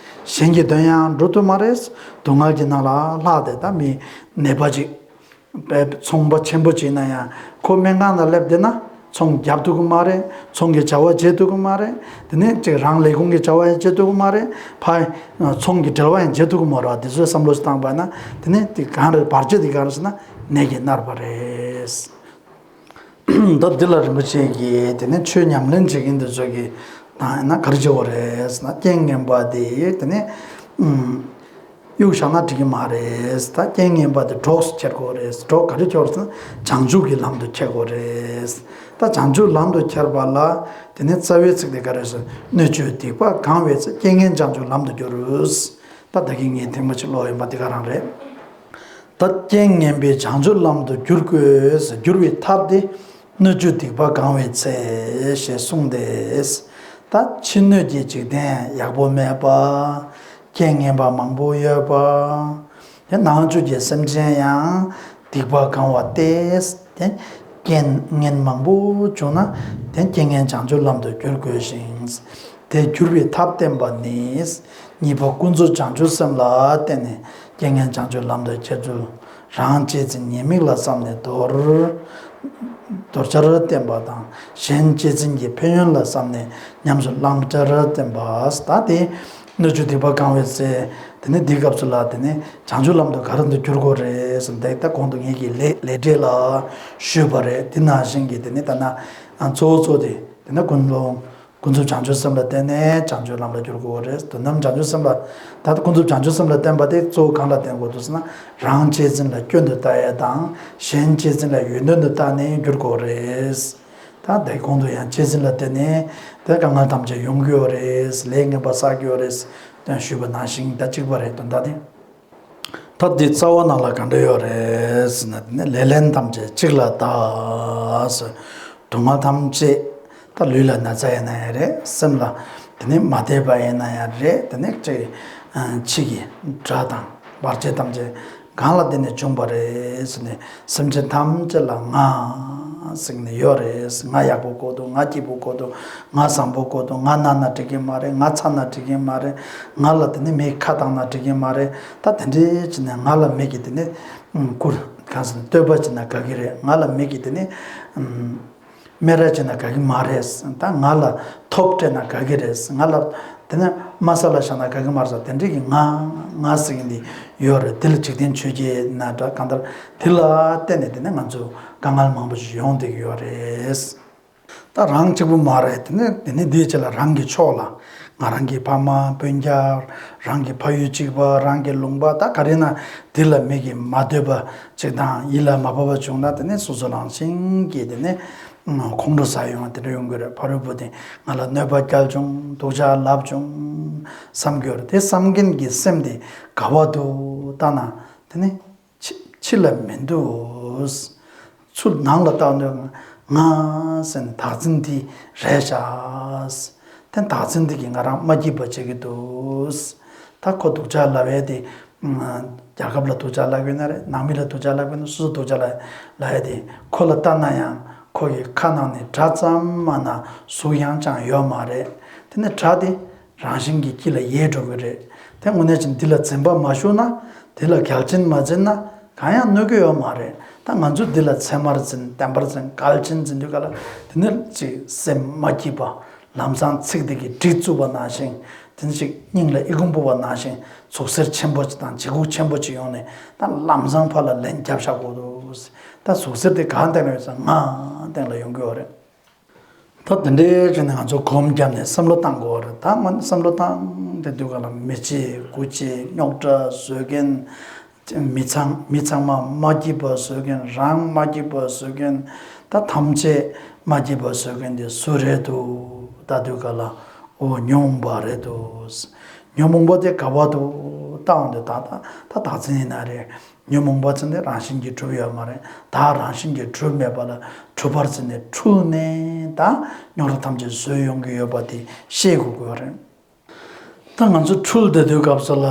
གཞན་གྱི་དོན་ཡང་འགྲུབ་ཐུབ་མ་རེད། སྡུག་བསྔལ་གྱི་ནང་ལ་ལྷག་སྟེ་ད་མི་ནད་པ་ཅིག་ཚོང་པ་ཆེན་པོ་ཅིག་ཡིན་ན་ཡང་ཁོ་སྨན་ཁང་ལ་སླེབས་བསྡད་ན་ཚོང་རྒྱབ་ཐུབ་ཀྱི་མ་རེད། ཚོང་གི་བྱ་བ་བྱེད་ཐུབ་ཀྱི་མ་རེད། དེ་ནས་ཅིག་རང་ལས་ཁུངས་ཀྱི་བྱ་བ་ཡང་བྱེད་ཐུབ་ཀྱི་མ་རེད། ཕ་ཚོང་གི་འབྲེལ་བ་ཡང་བྱེད་ཐུབ་ཀྱི་མ་རེད། དེ་ཚོའི་བསམ་བློ་ཞིག་བཏང་པ་ན་དེ་ནས་དེ་གང་རེད། བར་ཆད་དེ་གང་རེད་ཟེར་ན་ནད་ཀྱིས་མནར་བ་རེད། ད་འདི་ལ་རིན་པོ་ཆེ་གིས་དེ་ནས་ཆོས་ཉམས་ལེན་བྱེད་མཁན་དེ་ཚོ་གིས་ད་ཡིན་ན་ག་རེ་བྱེད་དགོས་རེད་ཟེར་ན། རྐྱེན་ངན་པ་དེ་དེ་ནས་ཨུམ། གཡུག་བཞག་ན་འགྲིག་གི་མ་རེད། ད་རྐྱེན་ངན་པ་དེ་གྲོགས་སུ་འཁྱེར་དགོས་རེད། གྲོགས་ག་རེ་འཁྱེར་ཟེར་ན་བྱང་ཆུབ་ཀྱི་ལམ་དུ་འཁྱེར་དགོས་རེད། ད་བྱང་ཆུབ་ལམ་དུ་འཁྱེར་བ་ལ་དེ་ནས་རྩ་བའི་ཚིག་དེ་ག་རེ་ཟེར། སྣོད་བཅུད་སྡིག་པ་གང་བའི་ཚེ། རྐྱེན་ངན་བྱང་ཆུབ་ལམ་དུ་བསྒྱུར། ད་ད་གིན་ངས་ཐེངས་མ་གཅིག་ཀློག་ཡིན་པ་དེ་ག་རང་རེད། ད་རྐྱེན་ངན་པས་བྱང་ཆུབ་ལམ་དུ་བསྒྱུར་དགོས། བསྒྱུར་བའི་ཐབས་དེ་སྣོད་བཅུད་སྡིག་པ་གང་བའི་ཚེ་ཞེས་གསུངས་ཏེ། ད་ཕྱི་སྣོད་ཀྱི་འཇིག་རྟེན་ཡག་པོ་མེད་པ། རྐྱེན་ངན་པ་མང་པོ་ཡོད་པ། དེ་ནང་བཅུད་ཀྱི་སེམས་ཅན་ཡང་སྡིག་པ་གང་བ་སྟེ། དེ་རྐྱེན་ངན་མང་པོ་བྱུང་ན་དེ་རྐྱེན་ངན་བྱང་ཆུབ་ལམ་དུ་བསྒྱུར་དགོས་ཤིང་། དེ་བསྒྱུར་བའི་ཐབས་བསྟན་པ་ནི། གཉིས་པ་ཀུན་རྫོབ་བྱང་ཆུབ་སེམས་ལ་བརྟེན་ནས་རྐྱེན་ངན་བྱང་ཆུབ་ལམ་དུ་ཁྱེར་ཚུལ། རང་གཅེས་འཛིན་ཉེས་དམིགས་ལ་བསམ་ནས་དོར། དོར་བྱར་བསྟན་པ་དང་། གཞན་གཅེས་འཛིན་གྱི་ཕན་ཡོན་ལ་བསམ་ནས་ཉམས་སུ་བླང་བྱར་བསྟན་པ། ད་དེ་སྣོད་བཅུད་སྡིག་པ་གང་བའི་ཚེ། དེ་ནས་འདིའི་སྐབས་སུ་ལ་དེ་ནས་བྱང་ཆུབ་ལམ་དུ་ག་རེ་འདི་བསྒྱུར་དགོས་རེད་ཟེར་ན། ད་གོང་དུ་ངེད་ཀྱིས་ལས་ལས་འབྲས་ལ་ཞུས་པ་རེད། དེ་ནང་བཞིན་གྱི་དེ་ནས་ད་ན་གཙོ་བོ་གཙོ་དེ་དེ་ནས་ཀུན་སློང་། ཀུན་རྫོབ་བྱང་ཆུབ་སེམས་ལ་བརྟེན་ནས་བྱང་ཆུབ་ལམ་ལ་བསྒྱུར་དགོས་རེད། དོན་དམ་བྱང་ཆུབ་སེམས་ལ། ད་ཀུན་རྫོབ་བྱང་ཆུབ་སེམས་ལ་བརྟེན་པ་དེ་གཙོ་བོ་གང་ལ་བརྟེན་དགོས་འདུག་ཟེར་ན། རང་གཅེས་འཛིན་ལ་སྐྱོན་དུ་ལྟ་ཡ་དང་། གཞན་གཅེས་འཛིན་ལ་ཡོན་ཏན་དུ་བལྟས་ནས་བསྒྱུར་དགོས་རེད། ད་དེ་གོང་དུ་ཡང་གཅེས་འཛིན་ལ་བརྟེན་ནས་དེ་དཀའ་ངལ་ཐམས་ཅད་ཡོང་གི་ཡོད་རེད། ལས་ངན་པ་བསགས་ཀྱི་ཡོད་རེད། དོན་ཞུས་པ་ནང་བཞིན་ད་གཅིག་པ་རེད། དོན་དག་དེ། ད་འདི་རྩ་བ་ནང་ལ་ག་འདྲ་ཡོད་རེད་ཟེར་ན། དེ་ནས་ལས་ལན་ཐམས་ཅད་གཅིག་ལ་བདག་ཟེར། སྡུག་བསྔལ་ཐམས་ཅད་ད་ལུས་ལ་ན་ཚ་ཡིན་ན་ཡང་རེད། སེམས་ལ་དེ་ནས་མ་བདེ་བ་ཡིན་ན་ཡང་རེད། དེ་ནས་ཅིག་ཕྱི་གི་དགྲ་དང་བར་ཆད་ཐམས་ཅད་གང་ལ་བརྟེན་ནས་བྱུང་བ་རེད་ཟེར་ནས་སེམས་ཅན་ཐམས་ཅད་ལ་ང་ཟེར་ནས་ཡོད་རེད། ང་ཡག་པོ་དགོས་འདུག་ང་སྐྱིད་པོ་དགོས་འདུག་ང་བཟང་པོ་དགོས་འདུག་ང་ན་ན་འགྲིག་གི་མ་རེད། ང་ཚ་ན་འགྲིག་གི་མ་རེད། ང་ལ་དེ་ནས་མིས་ཁ་བཏང་ན་འགྲིག་གི་མ་རེད། ད་དེ་འདྲའི་བྱས་ནས་ང་ལ་མི་གིས་དེ་ནས་ཨུམ། བཀུར་གང་ཟེར་ན་བསྟོད་པ་བྱས་ན་དགའ་གི་རེད། ང་ལ་མི་གིས་དེ་ནས་ཨུམ། སྨད་ར་བྱས་ན་དགའ་གི་མ་རེད། ད་ང་ལ་ཐོབ་སྤྲད་ན་དགའ་གི་རེད། ང་ལ་དེ་ནས་དམའ་ས་ལ་བཞག་ན་དགའ་གི་མ་རེད་ཟེར། དེ་འདྲའི་གི་ང་ང་ཟེར་གི་འདི་ཡོད་རེད། དེ་ལ་འཇིག་རྟེན་ཆོས་བརྒྱད་ན་འདྲ་གང་ལྟར་དེ་ལ་བརྟེན་ནས་དེ་ནས་ང་ཚོ་དཀའ་ངལ་མང་པོ་ཞིག་ཡོང་བསྡད་ཀྱི་ཡོད་རེད། ད་རང་གཅིག་པུ་མ་རེད། དེ་ནས་དེ་ནས་དེའི་རྗེས་ལ་རང་གི་ཕྱོགས་ལ་ང་རང་གི་ཕ་མ་སྤུན་ཀྱག་རང་གི་ཕ་ཡུལ་གཅིག་པ་རང་གི་ལུང་པ་ད་ག་རེ་ན་དེ་ལ་མི་གིས་མ་འདོད་པ་ཅིག་དང་ཡིད་ལ་མ་བབ་པ་བྱུང་ན་དེ་ནས་སོ་སོ་རང་བཞིན་གྱིས་དེ་ནས་ཁོང་ཁྲོ་ཟ་ཡོང་བ་དེ་འདྲ་ཡོང་གི་རེད། ཕ་རོལ་པོ་དེ་ང་ལ་གནོད་པ་བསྐྱལ་བྱུང་། སྡུག་ཅག་ལབ་བྱུང་བསམ་གྱི་ཡོད་རེད། དེ་བསམ་མཁན་གྱི་སེམས་དེ་ག་བ་འདུག་ལྟ་ན་དེ་ནས། ཕྱི་ཕྱི་ལ་མི་འདུག་ཚུར་ནང་ལ་བལྟ་འདོད་ང་ཟེར་ནས་བདག་འཛིན་འདི་རེད་ཤག་དེ་བདག་འཛིན་འདི་གིས་ང་རང་མ་སྐྱིད་པ་བྱེད་ཀྱི་འདུག་ད་ཁོ་སྡུག་ཅག་ལབ་ཡས་དེ་རྒྱལ་ཁབ་ལ་སྡུག་ཅག་ལབ་ཡོད་ན་རེད། ནང་མི་ལ་སྡུག་ཅག་ལབ་ཡོད་ན་སོ་སོ་སྡུག་ཅག་ལབ་ལབ་ཡས་དེ་ཁོ་ལ་ལྟ་ན་ཡང་ཁོ་གི་ཁ་ནང་ནས་སྒྲ་ཙམ་མ་ན་གཟུགས་ཡང་ཅང་ཡོད་མ་རེད། དེ་ནས་སྒྲ་དེ། རང་བཞིན་གྱིས་སྐྱིད་ལ་ཡལ་འགྲོ་གི་རེད། དེ་དངོས་གནས་ཅིག་འདི་ལ་འཛེམ་པ་མ་ཞུགས་ན། འདི་ལ་གལ་ཆེན་མ་འཛིན་ན། གང་ཡང་གནོད་ཀྱི་ཡོད་མ་རེད། ད་ང་ཚོས་འདི་ལ་ཚད་མར་འཛིན་བདེན་པར་འཛིན་གལ་ཆེན་འཛིན་དུས་ག་ལ་དེ་ནི་ཅིག་སེམས་མ་སྐྱིད་པ། ལམ་སང་ཚིག་དེ་གི་གྲི་བཙུགས་པ་ནང་བཞིན། དེ་ནི་ཅིག་སྙིང་ལ་ཨི་ཁུང་སྤོ་བ་ནང་བཞིན་ཟུག་གཟེར་ཆེན་པོ་ཅིག་དང་ལྗིད་ཁོག་ཆེན་པོ་ཅིག་ཡོང་ནས། ད་ལམ་སང་ཕར་ལ་ལན་རྒྱབ་བཞག་དགོས་འདུག་ད་ཟུག་གཟེར་དེ་གང་སྟེང་ལ་ཡོད་ཟེར་ན་ངའི་སྟེང་ལ་ཡོང་གི་ཡོད་རེད། ད་དེ་འདྲའི་བྱས་ནས་ང་ཚོ་སྒོམ་བརྒྱབ་ནས་བསམ་བློ་བཏང་དགོས་པ་རེད། ད་ང་བསམ་བློ་བཏང་དེ་དུས་ག་ལ་མི་བྱེད་དགུ་བྱེད་རྙོག་དྲ་བཟོ་མཁན། མི་ཚང་མི་ཚང་མ་མ་སྐྱིད་པ་བཟོ་མཁན། རང་མ་སྐྱིད་པ་བཟོ་མཁན། ད་ཐམས་ཅད་མ་སྐྱིད་པ་བཟོ་མཁན་དེ་སུ་རེད་འདུག་ད་དུས་ག་ལ། འོ་ཉོན་མོངས་པ་རེད་འདུག་ཉོན་མོངས་པ་དེ་ག་བ་འདུག་ད་འོང་དུས་ད་ད་ད་བདག་འཛིན་ཡིན་ན་རེད། ཉོན་མོངས་པ་ཚོ་ནི་རང་བཞིན་གྱིས་གྲུབ་ཡོད་མ་རེད། ད་རང་བཞིན་གྱིས་གྲུབ་མེད་པ་ལ་གྲུབ་པར་བརྩིས་ནས་འཁྲུལ་ནས་ད་རྙོག་དྲ་ཐམས་ཅད་བཟོས་ཡོང་གི་ཡོད་པ་དེ་ཤེས་དགོས་ཀྱི་ཡོད་རེད། ད་ང་ཚོ་འཁྲུལ་བསྡད་དུས་སྐབས་སུ་ལ།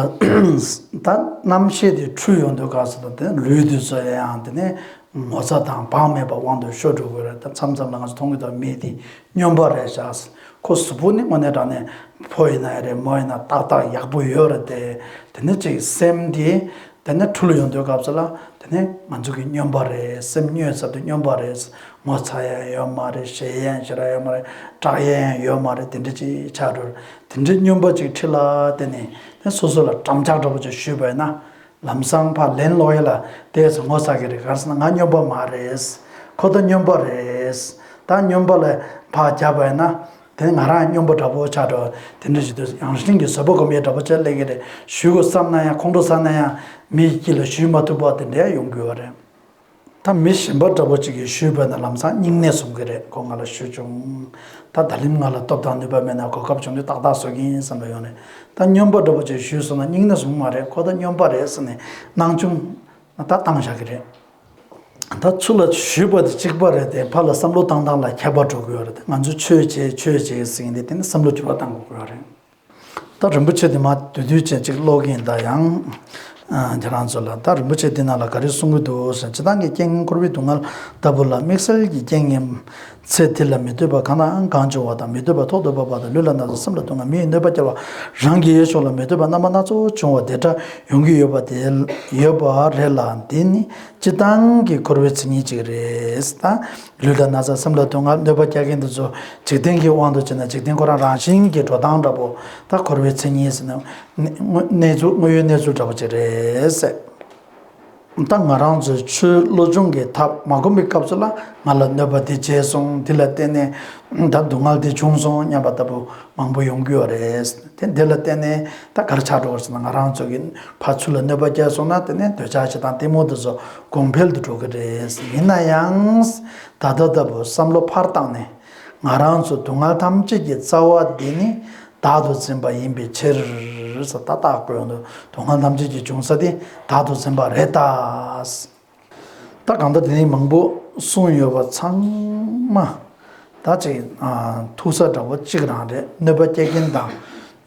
ད་རྣམ་ཤེས་དེ་འཁྲུལ་ཡོང་དུས་སྐབས་སུ་ལ་དེ་ལུས་དེ་ཚོ་ཡང་དེ་ནས་ངོ་ཚ་དང་བག་མེད་པ་དབང་དུ་ཤོར་འགྲོ་གི་ཡོད་རེད། ད་མཚམས་མཚམས་ལ་ང་ཚོ་མཐོང་གི་འདུག་མི་དེ་སྨྱོན་པ་རེད་ཤག་ཁོ་གཟུགས་པོ་ནི་དངོས་གནས་དྲང་གནས་ཕོ་ཡིན་ན་ཡང་རེད། མོ་ཡིན་ན་ཏག་ཏག་ཡག་པོ་ཡོད་རེད་དེ། དེ་ནས་ཅིག་སེམས་དེ། དེ་ནས་འཁྲུལ་ཡོང་དུས་སྐབས་སུ་ལ། དེ་ནས་ང་ཚོ་གི་སྨྱོན་པ་རེད། སེམས་སྨྱོས་ཚར་དུས་སྨྱོན་པ་རེད། ངོ་ཚ་ཡ་ཡོད་མ་རེད། ཞེད་ཡ་ཞེ་དྲག་ཡོད་མ་རེད། སྐྲག་ཡ་ཡང་ཡོད་མ་རེད། དེ་འདྲ་ཅིག་ཆགས་འགྲོ། དེ་འདྲའི་སྨྱོན་པ་ཅིག་འཁྲིས་ལ་བརྟེན་ནས་དེ་སོ་སོ་ལ་འགྲམ་ལྕག་འདྲ་པོ་ཅིག་གཞུས་པ་ཡིན་ན། ལམ་སང་ཕར་ལན་སློག་ཡ་ལ་དེ་ཚོ་ངོ་ཚ་གི་རེད། ག་རེ་ཟེར་ན་ང་སྨྱོན་པ་མ་རེད། ཁོ་ད་སྨྱོན་པ་རེད། ད་སྨྱོན་པ་ལ་ཕར་རྒྱབ་པ་ཡིན་ན། དེ་ང་རང་སྨྱོན་པ་འདྲ་པོ་ཆགས་འགྲོ། དེ་འདྲ་ཞིག་ཏུ་ཡང་ཤིང་གི་བཟོད་པ་སྒོམ་ཡས་འདྲ་པོ་བྱས་སླེབས་ཀྱི་རེད། ཞུ་དགོས་བསམ་ན་ཡང་ཁོང་ཁྲོ་ཟ་ན་ཡང་མི་ཡི་དཀྱིལ་ལ་ཞུ་མ་ཐུབ་པ་དེ་འདྲ་ཡོང་གི་ཡོད་རེད། ད་མི་གཞན་པ་འདྲ་པོ་ཅིག་གིས་ཞུས་པ་ན་ལམ་སང་སྙིང་ནད་བཟུང་གི་རེད། ཁོ་ང་ལ་ཞུས་བྱུང་། ད་ད་ལན་ང་ལ་སྟོབས་དང་ནུས་པ་མེད་ན་གོ་སྐབས་བྱུང་དུས་ཏག་ཏག་བཟོ་གི་ཡིན་བསམ་པ་ཡོང་རེད། ད་སྨྱོན་པ་འདྲ་པོ་ཅིག་ཞུས་སོང་ན་སྙིང་ནད་བཟུང་མ་རེད། ཁོ་ད་སྨྱོན་པ་རེད་ཟེར་ནས་སྣང་ཆུང་ད་བཏང་བཞག་གི་རེད། ད་ཚུར་ལ་ཞུས་པ་དེ་གཅིག་པ་རེད་དེ། ཕར་ལ་བསམ་བློ་བཏང་སྟངས་ལ་ཁྱད་པར་འགྲོ་གི་ཡོད་རེད་དེ། ང་ཚོས་ཆོས་བྱེད་ཆོས་བྱེད་ཟེར་གྱིན་དེ་དེ་ནི་བསམ་བློ་འགྱུར་བ་གཏང་དགོས་ཀྱི་ཡོད་རེད། ད་རིན་པོ་ཆེ་དེ་མ་དུས་དུས་ཆེན་གཅིག་ཀློག་གིན་ད་ཡང་། ཁྱེད་རང་ཚོ་ལ་ད་རིན་པོ་ཆེ་དེ་ནང་ལ་ག་རེ་གསུང་གི་འདུག་ཟེར། སྤྱིར་བཏང་གི་རྐྱེན་ངན་འཁོར་བའི་སྡུག་བསྔལ་ལྟ་བུ་ལ། དམིགས་བསལ་གྱི་རྐྱེན་ངན་ཚེ་འདི་ལ་མི་འདོད་པ་གང་དང་གང་བྱུང་བ་དང་། མི་འདོད་པ་ཐོག་ཏུ་བབས་པ་དང་། ལུས་ལ་ན་ཚ་སེམས་ལ་སྡུག་བསྔལ་མི་ཡི་གནོད་པ་བསྐྱལ་བ། རང་གི་ཡུལ་ཕྱོགས་ལ་མི་འདོད་པ་རྣམ་པ་སྣ་ཚོགས་བྱུང་བ་དེ་འདྲ་ཡོང་གི་ཡོད་པ་དེ་ཡོད་པ་རེད་ལ། འདི་ནི་སྤྱིར་བཏང་གི་འཁོར་བའི་མཚན་ཉིད་ཅིག་རེད། ད་ལུས་ལ་ན་ཚ་སེམས་ལ་སྡུག་བསྔལ་གནོད་པ་བསྐྱལ་མཁན་དེ་ཚོ་འཇིག་རྟེན་གྱི་དབང་དུ་བྱས་ན་འཇིག་རྟེན་ཁོ་རང་རང་བཞིན་གྱི་འགྲོ་སྟངས་འདྲ་པོ། ད་འཁོར་བའི་མཚན་ཉིད་ཟེར་ན་གནས་ཚུལ་དངོས་ཡོད་གནས་ཚུལ་འདྲ་པོ་ཅིག་རེད་ཟེར། ད་ང་རང་ཚོའི་ཆོས་བློ་སྦྱོང་གི་ཐབས་མ་སྒོམ་པའི་སྐབས་སུ་ལ་ང་ལ་གནོད་པ་འདི་བྱས་སོང་། འདི་ལ་བརྟེན་ནས་ད་སྡུག་བསྔལ་འདི་བྱུང་སོང་སྙམ་པ་ལྟ་བུ་མང་པོ་ཡོང་གི་ཡོད་རེད། དེ་འདི་ལ་བརྟེན་ནས་ད་ག་རེ་ཆགས་འགྲོ་བ་ཟེར་ན། ང་རང་ཚོ་གི་ཕར་ཚུར་ལ་གནོད་པ་བསྐྱལ་སོང་ན་དེ་ནས་འདོད་ཆགས་ཞེ་སྡང་གཏི་མུག་འདི་ཚོ་གོང་འཕེལ་དུ་འགྲོ་གི་རེད། ཡིན་ན་ཡང་ད་ལྟ་ལྟ་བུ་བསམ་བློ་ཕར་བཏང་ནས་ང་རང་ཚོ་སྡུག་བསྔལ་ཐམས་ཅད་ཀྱི་རྩ་བ་འདི་ནི་བདག་ཏུ་འཛིན་པ་ཡིན་པའི་ཕྱིར་ཟེར། ད་ལྟ་བཀོད་ཡོང་དུས་སྡུག་བསྔལ་ཐམས་ཅད་ཀྱི་འབྱུང་ས་དེ་བདག་ཏུ་འཛིན་པ་རེད་ད། ད་གང་ལྟར་དེ་ནི་མང་པོ་གསུངས་ཡོད་པ་ཚང་མ་ད་ཅིག་ཐུག་ས་འདྲ་པོ་གཅིག་རང་རེད། གནོད་པ་སྐྱེལ་མཁན་དང་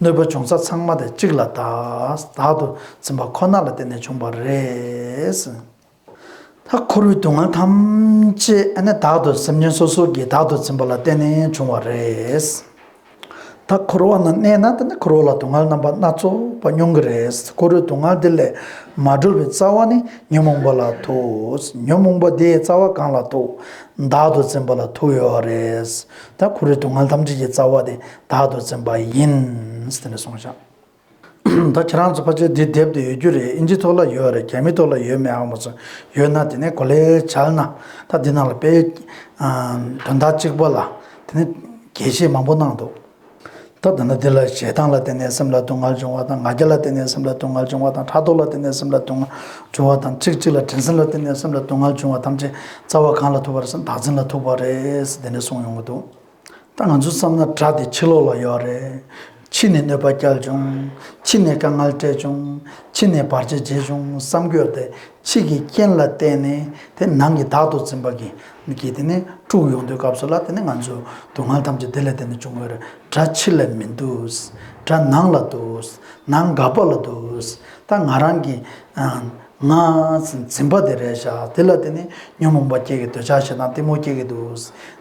གནོད་པ་བྱུང་ས་ཚང་མ་དེ་གཅིག་ལ་ད་བདག་ཏུ་འཛིན་པ་ཁོ་ན་ལ་བརྟེན་ནས་བྱུང་བ་རེད། ད་འཁོར་བའི་སྡུག་བསྔལ་ཐམས་ཅད་ཨ་ནི་བདག་ཏུ་སེམས་ཅན་སོ་སོ་གིས་བདག་ཏུ་འཛིན་པ་ལ་བརྟེན་ནས་བྱུང་བ་རེད། ད་འཁོར་བ་ན་གནས་ན་དེ་ནི་འཁོར་བ་ལ་སྡུག་བསྔལ་རྣམ་པ་སྣ་ཚོགས་པ་མྱོང་གི་རེད། འཁོར་བའི་སྡུག་བསྔལ་འདི་ལས་མ་གྲོལ་བའི་རྩ་བ་ནི་ཉོན་མོངས་པ་ལ་ཐུག་ཉོན་མོངས་པ་དེའི་རྩ་བ་གང་ལ་ཐུག་བདག་ཏུ་འཛིན་པ་ལ་ཐུག་ཡོད་རེད། ད་འཁོར་བའི་སྡུག་བསྔལ་ཐམས་ཅད་ཀྱི་རྩ་བ་དེ་བདག་ཏུ་འཛིན་པ་ཡིན་ཟེར་ནས་གསུངས་བཞག་ད་ཁྱེད་རང་ཚོ་ཕལ་ཆེར་འདི་དེབ་དེ་ཡོད་རྒྱུ་རེད། ཨིན་ཇི་ཐོག་ལ་ཡོད་རེད། རྒྱ་མི་ཐོག་ལ་ཡོད་མེད་ཧ་མ་སོང་། ཡོད་ན་དེ་ནས་གོ་ལེ་བྱས་ན་ད་འདི་ནང་ལ་དཔེ་དོན་དག་གཅིག་པ་ལ་དེ་ནས་རྒྱས་བཤད་མང་པོ་གནང་འདུག་ད་ད་ནི་འདི་ལ་ཞེ་སྡང་ལ་བརྟེན་ནས་སེམས་ལ་སྡུག་བསྔལ་བྱུང་བ་དང་། ང་རྒྱལ་ལ་བརྟེན་ནས་སེམས་ལ་སྡུག་བསྔལ་བྱུང་བ་དང་། ཕྲག་དོག་ལ་བརྟེན་ནས་སེམས་ལ་སྡུག་བསྔལ་བྱུང་བ་དང་། གཅིག་གཅིག་ལ་དྲིན་ཆེན་ལ་བརྟེན་ནས་སེམས་ལ་སྡུག་བསྔལ་བྱུང་བ་ཐམས་ཅད་རྩ་བ་གང་ལ་ཐུག་པ་རེད་ཟེར་ན་བདག་འཛིན་ལ་ཐུག་པ་རེད་ཟེར་དེ་འདྲ་གསུངས་ཡོང་གི་འདུག་ད་ང་ཚོ་བསམ་ན་དགྲ་དེ་ཕྱི་ལོགས་ལ་ཡོད་རེད། ཕྱི་ནས་གནོད་པ་བསྐྱལ་བྱུང་། ཕྱི་ནས་དཀའ་ངལ་སྤྲད་བྱུང་། ཕྱི་ནས་བར་ཆད་བྱས་བྱུང་བསམ་གྱི་ཡོད་དེ། ཕྱི་གི་རྐྱེན་ལ་བརྟེན་ནས་དེ་ནང་གི་བདག་ཏུ་འཛིན་པ་གི་གི་དེ་ནས་དཀྲུགས་ཡོང་དུས་སྐབས་སུ་ལ་དེ་ནས་ང་ཚོ་སྡུག་བསྔལ་ཐམས་ཅད་དེ་ལ་བརྟེན་ནས་བྱུང་བའི་རེད། དགྲ་ཕྱི་ལ་མི་འདུག་དགྲ་ནང་ལ་འདུག་ནང་འགག་པ་ལ་འདུག་ད་ང་རང་གི་ང་འཛིན་པ་དེ་རེད་ཤག་དེ་ལ་བརྟེན་ནས་ཉོན་མོངས་པ་སྐྱེ་གི་འདུག་ཆགས་ཞེ་སྡང་གཏི་མུག་སྐྱེ་གི་འདུག་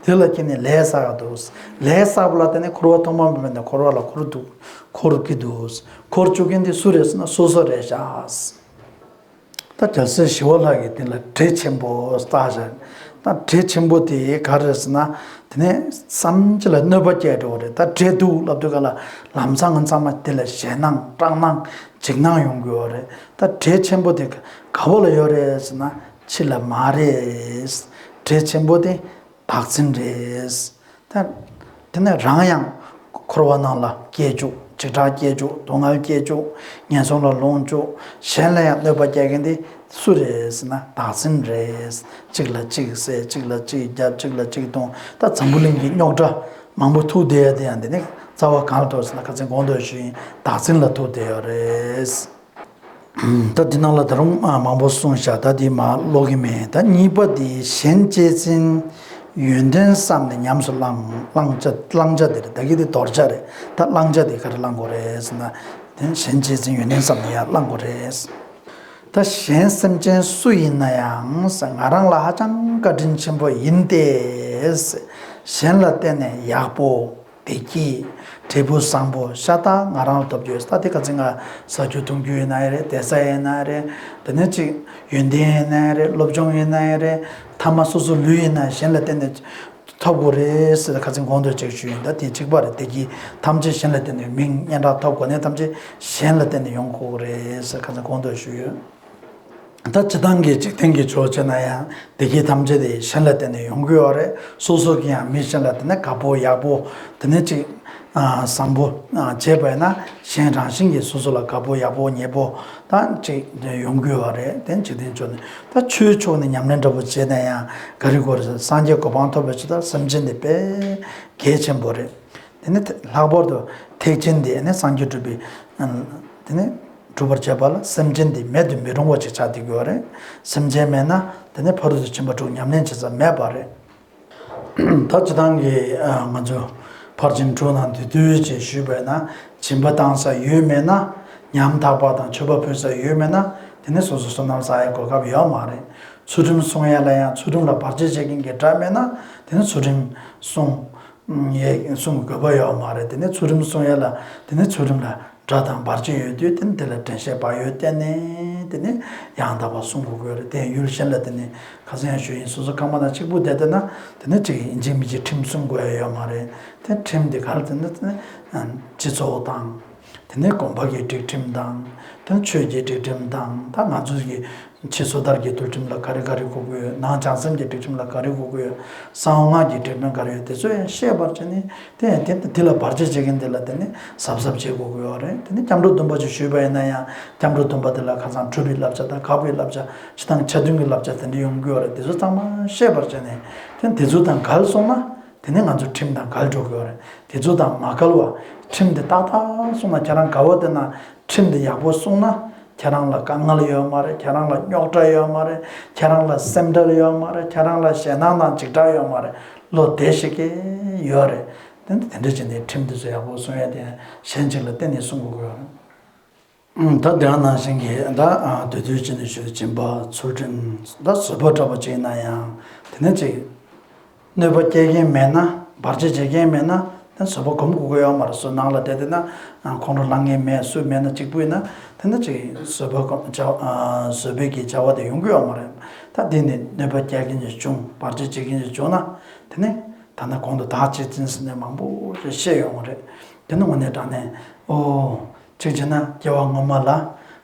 དེ་ལ་བརྟེན་ནས་ལས་བསགས་ཡ་འདུག་ལས་བསགས་པ་ལ་བརྟེན་ནས་འཁོར་བ་ཐོག་མ་མེད་པ་ནས་འཁོར་བ་ལ་འཁོར་འདུག་འཁོར་གྱི་འདུག་འཁོར་བཅུག་མཁན་དེ་སུ་རེད་ཟེར་ན་སོ་སོ་རེད་ཤག་ད་རྒྱལ་སྲས་ཞི་བ་ལྷ་གིས་དེ་ལ་འགྲེལ་ཆེན་པོ་བཏགས་ཤག་ད་འདྲེ་ཆེན་པོ་དེ་ག་རེ་རེད་ཟེར་ན། དེ་ནས་བསམ་སྤྱི་ལ་གནོད་པ་སྐྱེལ་འགྲོ་བ་རེད། ད་འདྲེ་འདུག་ལབ་དུས་ག་ལ་ལམ་སང་ང་ཚང་མ་དེ་ལ་ཞེད་སྣང་སྐྲག་སྣང་འཇིགས་སྣང་ཡོང་གི་ཡོད་རེད། ད་འདྲེ་ཆེན་པོ་དེ་ག་བོ་ལ་ཡོད་རེད་ཟེར་ན། ཕྱི་ལ་མ་རེད། འདྲེ་ཆེན་པོ་དེ་བདག་འཛིན་རེད། ད་དེ་ནས་རང་ཡང་འཁོར་བ་ནང་ལ་སྐྱེ་བཅུག་འཇིགས་སྐྲག་སྐྱེ་བཅུག་སྡུག་བསྔལ་སྐྱེ་བཅུག་ངན་སོང་ལ་ལོངས་བཅུག་གཞན་ལ་ཡང་གནོད་པ་སྐྱེལ་མཁན་དེ་སུ་རེད་ཟེར་ན། བདག་འཛིན་རེད། གཅིག་ལ་གཅིག་བསད། གཅིག་ལ་གཅིག་བརྒྱབ། གཅིག་ལ་གཅིག་བརྡུངས། ད་འཛམ་བུ་གླིང་གི་རྙོག་དྲ་མང་པོ་ཐུག་བསྡད་ཡ་དེ་ཡང་དེ་ནི་རྩ་བ་གང་ལ་ཐུག་ཟེར་ན། ཁ་སང་གོང་དུ་ཞུས་ཡིན། བདག་འཛིན་ལ་ཐུག་བསྡད་ཡོད་རེད། ད་འདི་ནང་ལ་ད་རུང་མང་པོ་གསུངས་ཤག་ད་འདི་མ་ཀློག་གི་མེད། ད་གཉིས་པ་འདི་གཞན་གཅེས་འཛིན་ཡོན་ཏན་བསམ་ནས་ཉམས་སུ་བླང་བླང་བྱ། བླང་བྱ་དེ་རེད། ད་གི་འདི་དོར་བྱ་རེད། ད་བླང་བྱ་དེ་ག་རེ་བླང་དགོས་རེད་ཟེར་ན། དེ་གཞན་གཅེས་འཛིན་ཡོན་ཏན་བསམ་ནས་ཡང་བླང་དགོས་རེད། ད་གཞན་སེམས་ཅན་སུ་ཡིན་ན་ཡང་ང་རང་ལ་ཧ་ཅང་བཀའ་དྲིན་ཆེན་པོ་ཡིན་ཏེ། གཞན་ལ་བརྟེན་ནས་ཡག་པོ། བདེ་སྐྱིད། འབྲས་བུ་བཟང་པོ་ཤ་སྟག་ང་རང་ལ་ཐོབ་རྒྱུ་ཡོད། ད་དེ་ཁ་སང་ང་ཟ་རྒྱུ་འཐུང་རྒྱུ་ཡིན་ན་ཡང་རེད། བསྡད་ས་ཡིན་ན་ཡང་རེད། དེ་ནས་ཅིག་ཡོན་ཏན་ཡིན་ན་ཡང་རེད། སློབ་སྦྱོང་ཡིན་ན་ཡང་རེད། ཐ་མ་སོ་སོ་ལུས་ཡིན་ན་གཞན་ལ་བརྟེན་ནས་ཐོབ་དགོས་རེད་ཟེར། ད་ཁ་སང་གོང་དུ་ཅིག་ཞུས་ཡིན། ད་དེ་གཅིག་པ་རེད། བདེ་སྐྱིད་ཐམས་ཅད་གཞན་ལ་བརྟེན་ནས། མིང་སྙན་གྲགས་ཐོབ་དགོས་ནས་ཐམས་ཅད་གཞན་ལ་བརྟེན་ནས་ཡོང་དགོས་རེད་ཟེར། ཁ་སང་གོང་དུ་ཞུས་ཡོད། ད་སྤྱིར་བཏང་གི་འཇིག་རྟེན་གྱི་ཕྱོགས་བྱས་ན་ཡང་བདེ་སྐྱིད་ཐམས་ཅད་དེ་གཞན་ལ་བརྟེན་ནས་ཡོང་གི་ཡོད་རེད། སོ་སོ་གི་ཡང་མི་གཞན་ལ་དེ་ནས་དགའ་པོ་ཡག་པོ། དེ་ནས་ཅིག་ཨ་བཟང་པོ་ཨ་བྱས་པ་ཡིན་ན། གཞན་རང་བཞིན་གྱིས་སོ་སོ་ལ་དགའ་པོ་ཡག་པོ་ཉེ་པོ་ད་ཅིག་ཡོང་གི་ཡོད་རེད། དེ་འཇིག་རྟེན་ཕྱོགས་ནས། ད་ཆོས་ཕྱོགས་ནས་ཉམས་ལེན་འདྲ་པོ་བྱས་ན་ཡང་ག་རེ་དགོས་རེད་ཟེར། སངས་རྒྱས་གོ་འཕང་ཐོབ་པའི་ཆེད་དུ་སེམས་ཅན་དེ་དཔེ་གལ་ཆེན་པོ་རེད། དེ་ནས་ལྷག་པར་དུ་ཐེག་ཆེན་དེ་ནི་སངས་རྒྱས་སྒྲུབ་པའི། དེ་ནི་སྒྲུབ་པར་བྱེད་པ་ལ་སེམས་ཅན་དེ་མེད་དུ་མི་རུང་བ་ཅིག་ཆགས་བསྡད་ཀྱི་ཡོད་རེད། སེམས་ཅན་མེད་ན་དེ་ནི་ཕ་རོལ་ཏུ་ཕྱིན་པ་དྲུག་ཉམས་ལེན་བྱེད་ས་མེད་པ་རེད། ད་སྤྱིར་བཏང་གི་ང་ཚོ་ཕར་ཕྱིན་དྲུག་ནང་དུས་དུས་ཅེས་ཞུས་པས་ན། སྦྱིན་པ་བཏང་ས་ཡོད་མེད་ན། ཉམ་ཐག་པ་དང་མཆོད་པ་ཕུལ་ས་ཡོད་མེད་ན། དེ་ནི་སོ་སོ་བསོད་ནམས་བསགས་ཡའི་གོ་སྐབས་ཡོད་མ་རེད། ཚུལ་ཁྲིམས་སྲུང་ཡ་ལ་ཡང་ཚུལ་ཁྲིམས་ལ་བར་ཆད་བྱེད་མཁན་གྱི་དགྲ་མེད་ན། དེ་ནི་ཚུལ་ཁྲིམས་སྲུང་ཡས་སྲུང་དགོས་པ་ཡོད་མ་རེད། དེ་ནི་ཚུལ་ཁྲིམས་སྲུང་ཡ་ལ། དེ་ནི་ཚུལ་ཁྲིམས་ལ་དགྲ་དང་བར་ཆད་ཡོད་དུས། དེ་ནི་དེ་ལ་དྲན་ཤེས་བག་ཡོད་བསྟེན་ནས། དེ་ནི་ཡང་དག་པར་སྲུང་དགོས་ཀྱི་ཡོད་རེད། དེ་ཡུལ་གཞན་ལ་དེ་ནི་ཁ་སང་ཡང་ཞུས་ཡིན། སོ་སོ་ཁང་པ་དང་གཅིག་པུ་བསྡད་བསྡད་ན། དེ་ནི་ཅིག་ཡིན་གཅིག་མིན་གཅིག་ཁྲིམས་སྲུང་དགོས་ཡ་ཡོད་མ་རེད། དེ་ཁྲིམས་དེ་ག་རེ་ཟེར་ན། དེ་ནི་སྤྱི་ཚོགས་དང་། དེ་ནས་དགོན་པ་གི་སྒྲིག་ཁྲིམས་དང་། དེ་ནས་ཆོས་ཀྱི་སྒྲིག་ཁྲིམས་དང་། ད་ང་ཚོ་གི་ཕྱི་སོ་ཐར་གྱི་ཚུལ་ཁྲིམས་ལ་ག་རེ་ག་རེ་དགོས་ཀྱི་ཡོད། ནང་བྱང་སེམས་ཀྱི་སྒྲིག་ཁྲིམས་ལ་ག་རེ་དགོས་ཀྱི་ཡོད། གསང་བ་སྔགས་ཀྱི་སྒྲིག་ཁྲིམས་ག་རེ་ཡོད། དེ་ཚོ་ཡང་ཤེས་པར་བྱས་ནས། དེ་ཡང་དེ་དེ་ལ་བར་ཆད་བྱེད་མཁན་དེ་ལ་དེ་ནི་གཟབ་གཟབ་བྱེད་དགོས་ཀྱི་ཡོད་རེད། དེ་ནི་སྐྱབས་འགྲོ་སྡོམ་པ་ཅིག་ཞུས་པ་ཡིན་ན་ཡང་། སྐྱབས་འགྲོ་སྡོམ་པ་དེ་ལ་ཁ་སང་སྒྲུབ་པའི་བསླབ་བྱ་དང་དགག་པའི་བསླབ་བྱ། སྤྱིར་བཏང་ཆ་མཐུན་གྱི་བསླབ་བྱ་དེ་འདྲ་ཡོང་གི་ཡོད་རེད། དེ་ཚོ་ཚང་མ་ཤེས་པར་བྱས་ནས། དེ་དེ་ཚོ་དང་འགལ་སོང་ན། དེ་ནི་ང་ཚོ་ཁྲིམས་དང་འགལ་འགྲོ་གི་ཡོད་རེད། དེ་ཚོ་དང་མ་འགལ་བ། ཁྲིམས་དེ་ཏག་ཏག་སྲུང་ན། ཁྱེད་རང་དགའ་བོ་བསྡད་ན། ཁྲིམས་དེ་ཡག་པོ་སྲུང་ན། ཁྱེད་རང་ལ་དཀའ་ངལ་ཡོད་མ་རེད། ཁྱེད་རང་ལ་རྙོག་དྲ་ཡོད་མ་རེད། ཁྱེད་རང་ལ་སེམས་ཁྲལ་ཡོད་མ་རེད། ཁྱེད་རང་ལ་ཞེད་སྣང་དང་འཇིགས་སྐྲག་ཡོད་མ་རེད། བློ་བདེ་ཞིག་གི་ཡོད་རེད། དེ་འདི་དེ་འདྲ་བྱས་ནས་ཁྲིམས་དེ་ཚོ་ཡག་པོ་སྲུང་ཡ་དེ་གཞན་གཅིག་ལ་བརྟེན་ནས་སྲུང་དགོས་ཀྱི་ཡོད་རེད། ད་དེ་ནང་བཞིན་གྱི་ད་དུས་དུས་ཕྱིན་ནས་ཞུ། སྦྱིན་པ། ཚུལ་ཁྲིམས། ད་བཟོད་པ་འདྲ་པོ་ཅིག་ཡིན་ན་ཡང་། དེ་ནས་ཅིག་གནོད་པ་སྐྱེལ་མཁན་མེད་ན། བར་ཆད་བྱེད་མཁན་མེད་ན། ད་བཟོད་པ་སྒོམ་དགོས་ཀྱི་ཡོད་མ་རེད། བཟོད་ནང་ལ་བསྡད་བསྡད་ན། ཁོང་ཁྲོ་ལངས་མཁན་མེད། སུ་མེད་ན། གཅིག་པུ་ཡིན་ན། དེ་ནས་ཅིག་བཟོད་པ་སྒོམ་བྱ་བ། བཟོད་པའི་གི་བྱ་བ་དེ་ཡོང་གི་ཡོད་མ་རེད། ད་དེ་ནས་གནོད་པ་སྐྱེལ་མཁན་ཅིག་བྱུང་། བར་ཆད་བྱེད་མཁན་ཅིག་བྱུང་ན། དེ་ནས་ད་ནི་གོང་དུ་བདག་གཅེས་འཛིན་ཟེར་ནས་མང་པོ་ཞིག་བཤད་ཡོང་བ་རེད། དེ་ནི་དངོས་གནས་དྲང་གནས། ཨོ། གཅིག་བྱས་ན་སྐྱེ་བ་སྔོན་མ་ལ་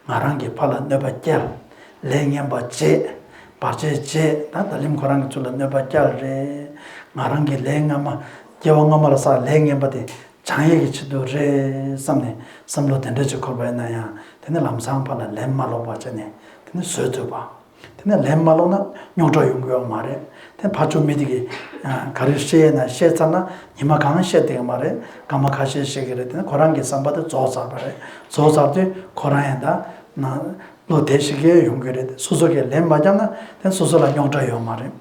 ང་རང་གི་ཕ་ལ་གནོད་པ་བསྐྱལ། ལས་ངན་པ་བྱས། བར་ཆད་བྱས། ད་ད་ལན་ཁོ་རང་གི་ཚུར་ལ་གནོད་པ་བསྐྱལ་རེད། ང་རང་གི་ལས་སྔ་མ། སྐྱེ་བ་སྔ་མ་ལ་བསགས་ལས་ངན་པ་དེ་བྱང་ཡས་ཀྱི་ཆེད་དུ་རེད་བསམ་ནས་བསམ་བློ་དེ་འདྲ་ཅིག་འཁོར་བ་ཡིན་ན་ཡང་། དེ་ནི་ལམ་སང་ཕ་ལ་ལན་མ་ལོག་པ་བྱས་ནས་དེ་ནི་བཟོད་ཐུབ་པ། དེ་ནས་ལན་མ་ལོག་ན་རྙོག་དྲ་ཡོང་གི་ཡོད་མ་རེད། དེ་ཕར་ཕྱོགས་མི་དེ་གིས་ག་རེ་བཤད་ཡས་ན་བཤད་ཚར་ན། ཉི་མ་གང་བཤད་བསྡད་ཀྱི་མ་རེད། སྐར་མ་ཁ་ཤས་བཤད་ཀྱི་རེད། དེ་ནས་ཁོ་རང་གི་བསམ་པ་དེ་རྫོགས་ཚར་བ་རེད། རྫོགས་ཚར་དུས་ཁོ་རང་ཡང་ད་ན་བློ་བདེ་ཞིག་གི་ཡོང་གི་རེད། སོ་སོ་གིས་ལན་མ་བརྒྱབ་ན་དེ་སོ་སོ་ལ་རྙོག་དྲ་ཡོད་མ་རེད།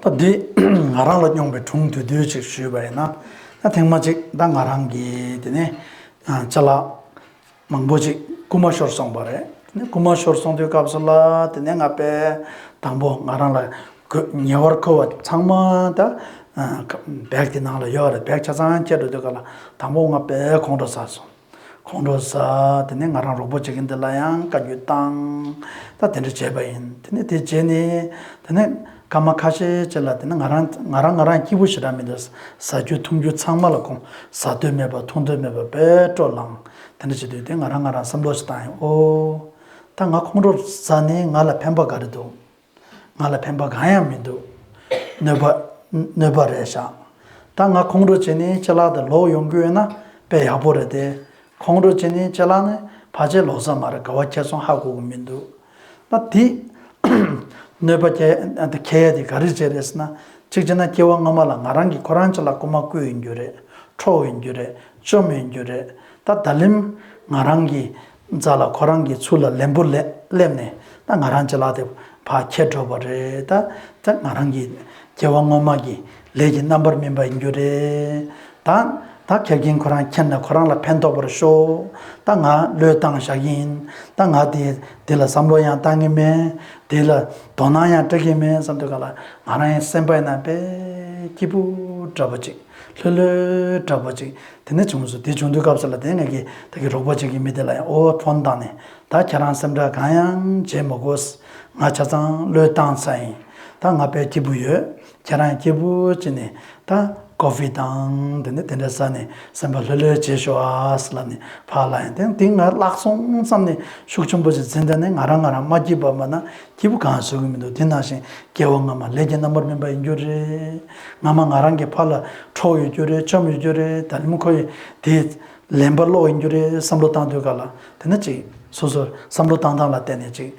ད་འདི་ང་རང་ལ་མྱོང་བའི་སྒྲུང་དུས་དུས་ཅིག་ཞུས་པ་ཡིན་ན། ད་ཐེངས་མ་ཅིག་ད་ང་རང་གི་དེ་ནས་ཅ་ལག་མང་པོ་ཅིག་རྐུ་མ་ཤོར་སོང་བ་རེད། དེ་ནས་རྐུ་མ་ཤོར་སོང་དུས་སྐབས་སུ་ལ། དེ་ནས་ང་དཔེ་དང་པོ་ང་རང་ལ་དགོས་ཉེ་བར་མཁོ་བ་ཚང་མ་ད་བེག་དེ་ནང་ལ་ཡོད་རེད། བེག་ཆ་ཚང་ཁྱེར་འགྲོ་དུས་ག་ལ་དང་པོ་ང་དཔེ་ཁོང་ཁྲོ་ཟ་སོང་། ཁོང་ཁྲོ་ཟ། དེ་ནས་ང་རང་རོགས་པ་བྱེད་མཁན་དེ་ལ་ཡང་བཀའ་བཀྱོན་བཏང་། ད་དེ་འདྲ་བྱས་པ་ཡིན། དེ་ནས་དེ་བྱས་ནས་དེ་ནས་ སྐར་མ་ཁ་ཤས་ཅིག་ལ་དེ་ནི་ང་རང་ང་རང་ང་རང་སྐྱིད་པོ་ཞེ་དྲག་མི་འདུག་ཟ་རྒྱུ་འཐུང་རྒྱུ་ཚང་མ་ལ་ཁོང་ཟ་འདོད་མེད་པ་འཐུང་འདོད་མེད་པ་དཔེ་སྤྲོ་ལངས། དེ་འདྲ་བྱེད་དུས་དེ་ང་རང་ང་རང་བསམ་བློ་ཞིག་བཏང་ཡིན། ཨོ། ད་ང་ཁོང་ཁྲོ་ཟ་ནས་ང་ལ་ཕན་པ་ག་རེ་འདུག་ང་ལ་ཕན་པ་གང་ཡང་མི་འདུག་གནོད་པ་གནོད་པ་རེད་ཤག་ད་ང་ཁོང་ཁྲོ་བྱས་ནས་ཅ་ལག་དེ་ལོག་ཡོང་གི་ཡོད་ན་དཔེ་ཡག་པོ་རེད་དེ། ཁོང་ཁྲོ་བྱས་ནས་ཅ་ལག་ནི་ཕལ་ཆེར་ལོག་ས་མ་རེད། ག་བ་ཁྱེར་སོང་ཧ་གོ་གི་མི་འདུག་ད་དེ་གནོད་པ་ཁྱད་ཁྱད་ཡ་དེ་ག་རེ་བྱས་རེད་ཟེར་ན། གཅིག་བྱས་ན་སྐྱེ་བ་སྔོན་མ་ལ་ང་རང་གིས་ཁོ་རང་ཅ་ལག་རྐུ་མ་རྐུས་ཡིན་རྒྱུ་རེད། འཕྲོག་ཡིན་རྒྱུ་རེད། བཅོམ་ཡིན་རྒྱུ་རེད། ད་ད་ལམ་ང་རང་གི་རྩ་ལ་ཁོ་རང་གི་ཚུར་ལ་ལན་པོ་སླེབས་ནས་ད་ང་རང་ཅ་ལག་དེ་ཕར་ཁྱེར་འགྲོ་བ་རེད། ད་ད་ང་རང་གི་སྐྱེ་བ་སྔོན་མ་གི་ལས་ཀྱི་རྣམ་པར་སྨིན་པ་ཡིན་རྒྱུ་རེད། ད་ད་ཁྱེར་མཁན་ཁོ་རང་ཁྱེར་ནས་ཁོ་རང་ལ་ཕན་ཐོགས་པར་ཤོག་ད་ང་བློས་བཏང་བཞག་གི་ཡིན། ད་ང་དེ་དེ་ལ་བསམ་བློ་ཡང་བཏང་གི་མེད། དེ་ལ་དོ་སྣང་ཡང་སྤྲད་ཀྱི་མེད་བསམ་དུས་ག་ལ་ང་རང་ཡང་སེམས་པ་ཡིན་ན་དཔེ་སྐྱིད་པོ་འདྲ་པོ་ཅིག་ལྷོད་ལྷོད་འདྲ་པོ་ཅིག་དེ་ནས་བྱུང་སོང་། དེ་བྱུང་དུས་སྐབས་སུ་ལ་དེ་ངས་ཀྱི་ད་གི་རོགས་པ་བྱེད་ཀྱི་མི་དེ་ལ་ཡང་ཨོ་ཕོན་བཏང་ནས་ད་ཁྱེད་རང་སེམས་ཁྲལ་གང་ཡང་བྱེད་མི་དགོས། ང་ཆ་ཚང་བློས་བཏང་ཚར་ཡིན། ད་ང་དཔེ་སྐྱིད་པོ་ཡོད། ཁྱེད་རང་སྐྱིད་པོ་བྱས་ནས་ད་ཀོ་ཧྥི་དང་དེ་ནས་དེ་འདྲ་ཟ་ནས་སེམས་པ་ལྷོད་ལྷོད་བྱེད་ཤོག་ཨ་ཟེར་ལབ་ནས་ཕར་ལ་ཡང་དེ་དེ་ང་བརླག་སོང་བསམ་ནས་ཤུགས་ཆེན་པོ་ཞིག་འཛིན་བསྡད་ནས་ང་རང་ང་རང་མ་སྐྱིད་པ་མ་ན་སྐྱིད་པོ་གང་བཟོ་གི་མི་འདུག་དེ་ནང་བཞིན་སྐྱེ་བ་སྔ་མ་ལས་ཀྱི་རྣམ་པར་སྨིན་པ་ཡིན་རྒྱུ་རེད། སྔ་མ་ང་རང་གི་ཕར་ལ་འཕྲོག་ཡོད་རྒྱུ་རེད། བཅོམ་ཡོད་རྒྱུ་རེད། ད་ལམ་ཁོ་ཡི་དེ་ལན་པ་སློག་ཡིན་རྒྱུ་རེད་བསམ་བློ་བཏང་དུས་ག་ལ་དེ་ནི་ཅིག་སོ་སོ་བསམ་བློ་བཏང་སྟངས་ལ་བརྟེན་ནས་ཅིག་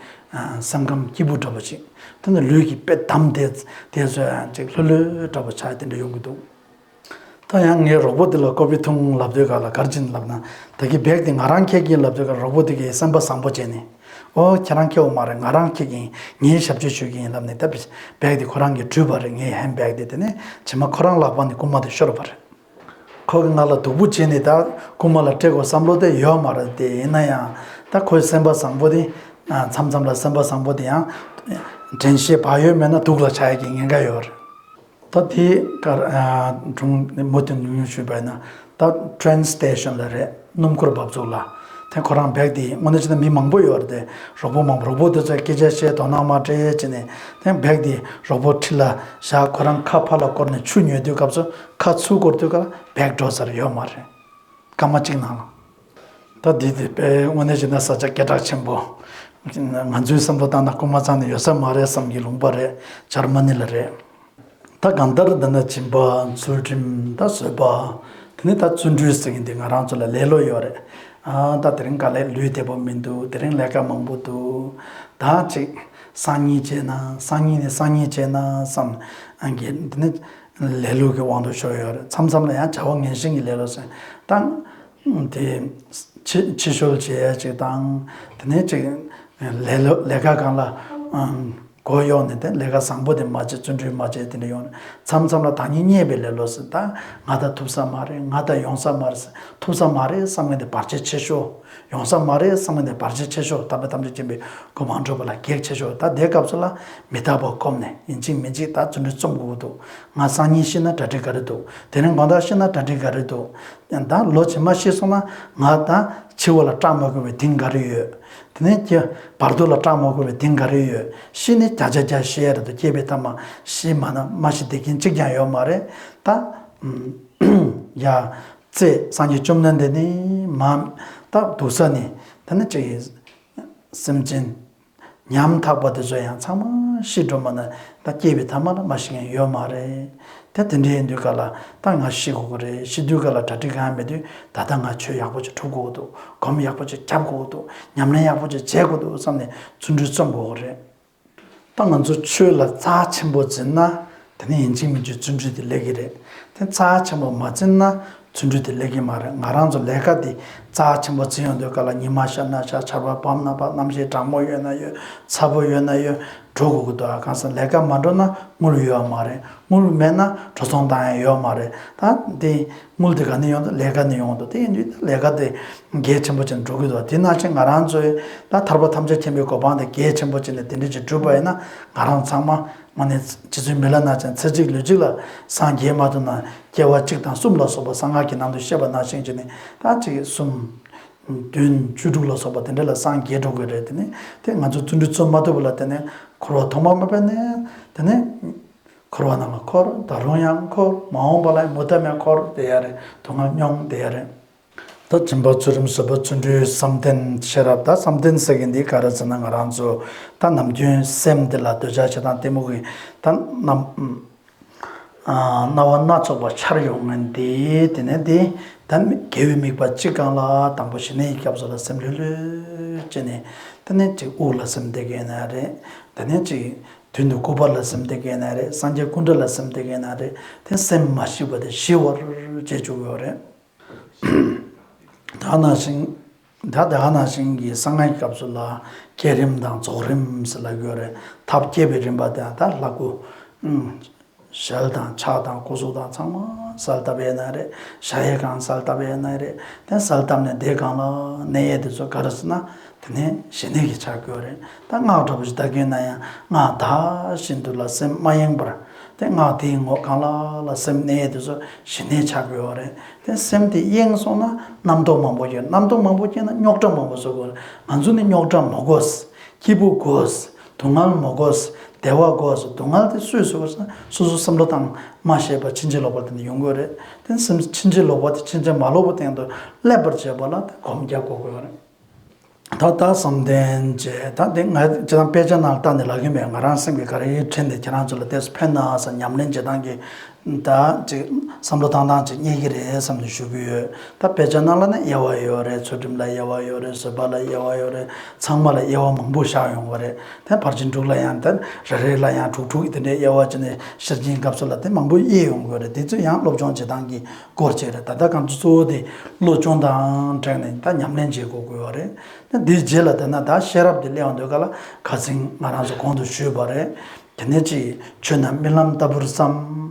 སེམས་ཁམས་སྐྱིད་པོ་འདྲ་པོ་ཅིག་དེ་ནི་ལུས་ཀྱི་དཔེ་དམ་དེ་དེ་ཚོ་ཡང་ཅིག་ལྷོད་ལྷོད་འདྲ་པོ་ཆགས་དེ་འདྲ་ཡོང་གི་འདུག་ད་ཡང་ངའི་རོགས་པོ་དེ་ལ་ཀོ་ཧྥི་འཐུང་ལབ་དུས་ག་ལ་ག་རེ་བྱས་ནས་ལབ་ན། ད་གི་བེག་དེ་ང་རང་འཁྱེར་གྱི་ཡིན་ལབ་དུས་ག་ལ་རོགས་པོ་དེ་གིས་སེམས་པ་བཟང་པོ་བྱས་ནས། ཨོ་ཁྱེད་རང་འཁྱེར་འོ་མ་རེད། ང་རང་འཁྱེར་གྱི་ཡིན། ངའི་ཞབས་ཕྱི་ཞུ་གི་ཡིན་ལབ་ནས་ད་བེག་དེ་ཁོ་རང་གིས་བྲུས་པ་རེད། ངའི་ཧེན་བེག་དེ། དེ་ནས་རྗེས་མ་ཁོ་རང་ལག་པ་ནས་རྐུན་མ་དེ་ཤོར་བ་རེད། ཁོ་གིས་ང་ལ་སྡུག་པོ་བྱས་ནས་ད་རྐུན་མ་ལ་སྤྲད་དགོས་བསམ་བློ་དེ་ཡོད་མ་རེད་དེ། ཡིན་ན་ཡང་ད་ཁོའི་སེམས་པ་བཟང་པོ་དེ། མཚམས་མཚམས་ལ་སེམས་པ་བཟང་པོ་དེ་ཡང་དྲན་ཤེས་བག་ཡོད་མེད་ན་སྡུག་ལ་ཆགས་ཡ་གི་ཉེན་ཁ་ཡོད་རེད། ད་དེ་ཀར་སྒྲུང་མུ་མཐུད་ཉུང་ཉུང་ཞུས་པ་ཡིན་ན། ད་ཊེན་སི་ཊེ་ཤན་ལ་རེད། སྣུམ་འཁོར་འབབ་ཚུགས་ལ། དེ་ཁོ་རང་བེག་དེ་དངོས་གནས་བྱས་ན་མི་མང་པོ་ཡོད་རེད་དེ། རོགས་པོ་མང་པོ་རོགས་པོ་དེ་ཚོས་སྐད་ཆ་བཤད་དོ་སྣང་མ་སྤྲད་བྱས་ནས་དེ་བེག་དེ་རོགས་པོ་འཁྲིས་ལ་བཞག་ཁོ་རང་ཁ་ཕར་ལ་བསྐོར་ནས་ཆུ་ཉོ་དུས་སྐབས་སུ་ཁ་ཚུར་བསྐོར་དུས་སྐབས་བེག་འགྲོ་ས་རེད་ཡོད་མ་རེད། སྐར་མ་གཅིག་ནང་ལ། ད་འདི་དེ་དཔེ་དངོས་གནས་བྱས་ན་ས་ཆ་སྐད་གྲགས་ཆེན་པོ། ང་ཚོའི་བསམ་བློ་བཏང་ན་རྐུན་མ་ཚང་ནས་ཡོད་ས་མ་རེད་བསམ་གྱི་ལུང་པ་རེད། འཇར་མ་ནི་ལ་རེད། ད་གང་ལྟར་འདི་ན་སྦྱིན་པ་ཚུལ་ཁྲིམས་ད་བཟོད་པ། དེ་ནི་ད་བརྩོན་འགྲུས་ཟེར་མཁན་དེ་ང་རང་ཚོ་ལ་ལེ་ལོ་ཡོད་རེད། ཨ་ད་དེ་རིང་ག་ལེ་ལུས་བདེ་པོ་མི་འདུག་དེ་རིང་ལས་ཀ་མང་པོ་འདུག་ད་ཅིག་སང་ཉིན་བྱས་ན་སང་ཉིན་ནས་སང་ཉིན་བྱས་ན་བསམ་གྱི་འདི་ནི་ལེ་ལོ་གི་དབང་དུ་ཤོར་ཡོད་རེད། མཚམས་མཚམས་ལ་ཡང་བྱ་བ་ངན་ཞེན་གྱི་ལེ་ལོ་ཟེར་ད། དེ་ཕྱི་ཕྱི་བཤོལ་བྱེད་ཡ་ཅིག་དང་། དེ་ནས་ཅིག་ལས་ལོ་ལས་ཀ་སྒང་ལ་མགོ་གཡོགས་ནས་དེ་ལས་ཀ་བཟང་པོ་དེ་མ་བྱེད། བརྩོན་འགྲུས་མ་བྱེད། དེ་འདྲ་ཡོང་ནས་མཚམས་མཚམས་ལ་ད་ཉིན་རྙེད་པའི་ལེ་ལོ་ཟེར་ད། ང་ད་ཐུབ་ས་མ་རེད། ང་ད་ཡོང་ས་མ་རེད་ཟེར། ཐུབ་ས་མ་རེད་བསམ་མཁན་དེ་བར་ཆད་ཆེ་ཤོས། ཡོང་ས་མ་རེད་བསམ་མཁན་དེ་བར་ཆད་ཆེ་ཤོས། ད་དཔེ་ཐམས་ཅད་མཁྱེན་པའི་གོ་འཕང་འགྲུབ་པ་ལ་གེགས་ཆེ་ཤོས། ད་དེ་སྐབས་སུ་ལ་མི་རྟག་པ་སྒོམ་ནས་ཡིན་གཅིག་མིན་གཅིག་ད་བརྩོན་འགྲུས་རྩོམ་དགོས་ཀྱི་འདུག་ང་སང་ཉིན་ཤི་ན་གྲ་སྒྲིག་ག་རེ་འདུག་དེ་རིང་དགོང་དག་ཤི་ན་གྲ་སྒྲིག་ག་རེ་འདུག་ད་ལོ་རྗེས་མ་ཤི་སོང་ན་ང་ད་འཆི་བ་ལ་སྐྲག་མ་དགོས་པའི་གདེང་ག་རེ་ཡོད། དེ་ནས་ཀྱི་བར་དོ་ལ་སྐྲག་མ་དགོས་པའི་གདེང་ག་རེ་ཡོད། ཤི་ནི་བརྒྱ་ཆ་བརྒྱ་ཤི་ཡ་རེད་དོ། སྐྱེས་པའི་མཐའ་མ་ཤི་མ་ན་མ་ཤི་བསྡད་མཁན་གཅིག་ཀྱང་ཡོད་མ་རེད། ད་ཡ་ཚེ་སངས་རྒྱས་བཅོམ་ལྡན་འདས་ནི་མ་ད་འདུག་ས་ནི་ད་ནི་ཅིག་སེམས་ཅན། ཉམ་ཐག་པ་དེ་ཚོ་ཡང་ཚང་མ་ཤི་འགྲོ་མ་ན་ད་སྐྱེས་པའི་ཐ་མ་ལ་མ་ཤི་མཁན་ཡོད་མ་རེད། དེ་དེ་འདྲ་ཡིན་དུས་ག་ལ་ད་ང་ཤི་དགོས་ཀྱི་རེད། ཤི་དུས་ག་ལ་གྲ་སྒྲིག་གང་ཡང་མེད་དུས་ད་ལྟ་ང་ཆོས་ཡག་པོ་ཅིག་སྒྲུབ་དགོས་འདུག་སྒོམ་ཡག་པོ་ཅིག་རྒྱབ་དགོས་འདུག་ཉམས་ལེན་ཡག་པོ་ཅིག་བྱེད་དགོས་འདུག་བསམ་ནས་བརྩོན་འགྲུས་རྩོམ་དགོས་ཀྱི་རེད། ད་ང་ཚོ་ཆོས་ལ་རྩ་ཆེན་པོ་འཛིན་ན་དེ་ནི་ཡིན་གཅིག་མིན་གཅིག་བརྩོན་འགྲུས་དེ་སླེབས་ཀྱི་རེད། དེ་རྩ་ཆེན་པོ་མ་འཛིན་ན་བརྩོན་འགྲུས་དེ་སླེབས་ཀྱི་མ་རེད། ང་རང་ཚོ་ལས་ཀ་དེ་རྩ་ཆེན་པོ་འཛིན་ཡོང་དུས་ག་ལ་ཉི་མ་ཤར་ན་ཤར། ཆར་པ་བབས་ན་བབས། གནམ་གཤིས་གྲང་མོ་ཡོད་ན་ཡོད། ཚ་པོ་ཡོད་ན་ཡོད། འགྲོ་དགོས་ཀྱི་འདུག་ཨ་གང་ཟེར་ལས་ཀ་མ་འགྲོ་ན་དངུལ་ཡོད་མ་རེད། དངུལ་མེད་ན་འགྲོ་སོང་བཏང་ཡ་ཡོད་མ་རེད། ད་དེ་དངུལ་དེ་ག་ནས་ཡོང་འདུག་ལས་ཀ་ནས་ཡོང་འདུག་དེ་ཡིན་དུས་ད་ལས་ཀ་དེ་གལ་ཆེན་པོ་ཅན་འགྲོ་གི་འདུག་དེ་ནང་བཞིན་ང་རང་ཚོའི་ད་ཐར་པ་ཐམས་ཅད་མཁྱེན་པའི་གོ་འཕང་དེ་གལ་ཆེན་པོ་ཅན་ནས་དེ་འདྲ་ཅིག་བསྒྲུབས་པ་ཡིན་ན་ང་རང་ཚང་མ་དངོས་གནས་རྗེ་བཙུན་མི་ལ་ནག་ཅན་ཚེ་གཅིག་ལུས་གཅིག་ལ་སངས་རྒྱས་མ་ཐུབ་ན་སྐྱེ་བ་གཅིག་དང་གསུམ་ལ་སོགས་པ་གསང་སྔགས་ཀྱི་ནང་དུ་བཤད་པ་ནང་བཞིན་བྱས་ནས་ད་ཅིག་གསུམ། བདུན་བཅུ་དྲུག་ལ་སོགས་པ་དེ་འདྲ་ལ་སངས་རྒྱས་འགྲོ་དགོས་རེད། དེ་ནི་དེ་ང་ཚོ་བརྩོན་འགྲུས་རྩོམ་མ་ཐུབ་པ་ལ་དེ་ནི་འཁོར་བ་ཐོག་མ་མེད་པ་ནས་ དེ་ནས་འཁོར་བ་ནང་ལ་འཁོར། ད་རུང་ཡང་འཁོར། མ་འོངས་པ་ལ་མུ་མཐའ་མེད་འཁོར་བསྡད་ཡ་རེད། སྡུག་བསྔལ་མྱོང་བསྡད་ཡ་རེད། ད་སྦྱིན་པ་ཚུལ་ཁྲིམས་བཟོད་པ་བརྩོན་འགྲུས་བསམ་གཏན་ཤེས་རབ། ད་བསམ་གཏན་ཟེར་མཁན་འདི་ག་རེ་ཟེར་ན། ང་རང་ཚོ་ད་ནམ་རྒྱུན་སེམས་འདི་ལ་འདོད་ཆགས་ཞེ་སྡང་གཏི་མུག་གི་ད་རྣམ་སྣང་བ་སྣ་ཚོགས་པ་འཆར་ཡོང་མཁན་འདི། དེ་ནས་འདི་ད་དགེ་བའི་དམིགས་པ་གཅིག་སྒང་ལ་དང་པོ་ཞི་གནས་ཀྱི་སྐབས་སུ་ལ་སེམས་ལྷོད་ལྷོད་བྱས་ནས། དེ་ནས་གཅིག་དབུགས་ལ་སེམས་གཏད་ཀྱི་ཡོད་ན་རེད། དེ་ནས་གཅིག་མདུན་དུ་སྐུ་པར་ལ་སེམས་གཏད་ཀྱི་ཡོད་ན་རེད། སངས་རྒྱས་སྐུ་འདྲ་ལ་སེམས་གཏད་ཀྱི་ཡོད་ན་རེད། དེ་སེམས་མ་ཞི་བ་དེ་ཞི་བར་བྱེད་བཅུག་ཡོད་རེད། ད་ནང་བཞིན། ད་ད་ནང་བཞིན་གྱི་གསང་སྔགས་ཀྱི་སྐབས་སུ་ལ་བསྐྱེད་རིམ་དང་རྫོགས་རིམ་ཟེར་ལབ་ཀྱི་ཡོད་རེད། ཐབས་བསྐྱེད་པའི་རིམ་པ་དེ་ད་ལྷ་སྐུ། ཨུམ། ཞལ་དང་ཕྱག་དང་སྐུ་གཟུགས་དང་ཚང་མ་གསལ་བཏབ་ཡས་ན་རེད། ཞ་ཡི་སྒང་གསལ་བཏབ་ཡས་ན་རེད། དེ་གསལ་བཏབ་ནས་དེའི་སྒང་ལ་གནས་ཡས་དེ་ཚོ་ག་རེ་ཟེར་ན། དེ་ནས་ཞི་གནས་ཀྱི་ཆ་བགོས་རེད། ད་སྔགས་འདྲ་པོ་ཞིག་བཟླ་གིན་ན་ཡང་སྔགས་བཟླ་བཞིན་དུ་ལ་སེམས་མ་གཡེངས་པར། དེ་སྔགས་དེའི་ངོ་སྒང་ལ་ལ་སེམས་གནས་ཡས་དེ་ཚོ་ཞི་གནས་ཆ་བགོས་རེད། དེ་སེམས་དེ་གཡེངས་སོང་ན་རྣམ་རྟོག་མང་པོ་སྐྱེ། རྣམ་རྟོག་མང་པོ་སྐྱེས་ན་རྙོག་དྲ་མང་པོ་བཟོ་དགོས་རེད། ང་ཚོ་ནི་རྙོག་དྲ་མ་དགོས། སྐྱིད་པོ་དགོས། སྡུག་བསྔལ་མ་དགོས། བདེ་བ་དགོས། སྡུག་བསྔལ་དེ་སུས་བཟོ་དགོས་ཟེར་ན། སོ་སོ་བསམ་བློ་བཏང་མ་ཤེས་པ་ཕྱིན་ཅི་ལོག་པ་དེ་ནས་ཡོང་གི་རེད། དེ་སེམས་ཕྱིན་ཅི་ལོག་པ་དེ་ཕྱིན་ཅི་མ་ལོག་པའི་སྟེང་དུ་སླེབས་པར་བྱེད་པ་ལ་དེ་སྒོམ་རྒྱག་དགོས་ཀྱི་ཡོད་རེད། ད་ལྟ་བསམ་གཏན་བྱས། ད་དེ་ང་ཅི་ལྟར་དཔེ་ཆ་ནང་ལ་བལྟས་ནས་ལབ་ཀྱི་མེད། ང་རང་སེམས་ཀྱི་ག་རེ་དྲན་ནས་ཁྱེད་རང་ཚོ་ལ་དེ་ཕན་ན་ཟེར། ཉམས་ལེན་བྱེད་སྟངས་ཀྱི་ད་ཅིག་བསམ་བློ་བཏང་སྟངས་ཅིག་རྙེད་ཀྱི་རེད་བསམ་ནས་ཞུ་གི་ཡོད། ད་དཔེ་ཆ་ནང་ལ་ནི་དབྱེ་བ་ཡོད་རེད། ཚུལ་ཁྲིམས་ལ་དབྱེ་བ་ཡོད་རེད། བཟོད་པ་ལ་དབྱེ་བ་ཡོད་རེད། ཚང་མ་ལ་དབྱེ་བ་མང་པོ་བཞག་ཡོང་གི་རེད། ད་ཕར་ཕྱིན་དྲུག་ལ་ཡང་ད་རེ་རེ་ལ་ཡང་དྲུག་དྲུག་དེ་འདྲའི་དབྱེ་བ་བྱས་ནས་ཤེར་ཕྱིན་སྐབས་སུ་ལ་དེ་མང་པོ་དབྱེ་ཡོང་གི་རེད། དེ་ཚོ་ཡང་སློབ་སྦྱོང་བྱེད་སྟངས་ཀྱི་སྐོར་ཅིག་རེད། ད་ལྟ་ང་ཚོ་གཙོ་བོ་དེ་བློ་སྦྱོང་དང་འབྲེལ་ནས་ད་ཉམས་ལེན་བྱེད་དགོས་ཀྱི་ཡོད་རེད། ད་འདིའི་རྗེས་ལ་དེ་ན་ད་ཤེས་རབ་དེ་སླེབས་ཡོང་དུས་ག་ལ་ཁ་སང་ང་རང་ཚོ་གོང་དུ་ཞུས་པ་རེད། དེ་ནས་ཅིག་ཆོས་རྣམས་རྨི་ལམ་ལྟ་བུར་བསམ།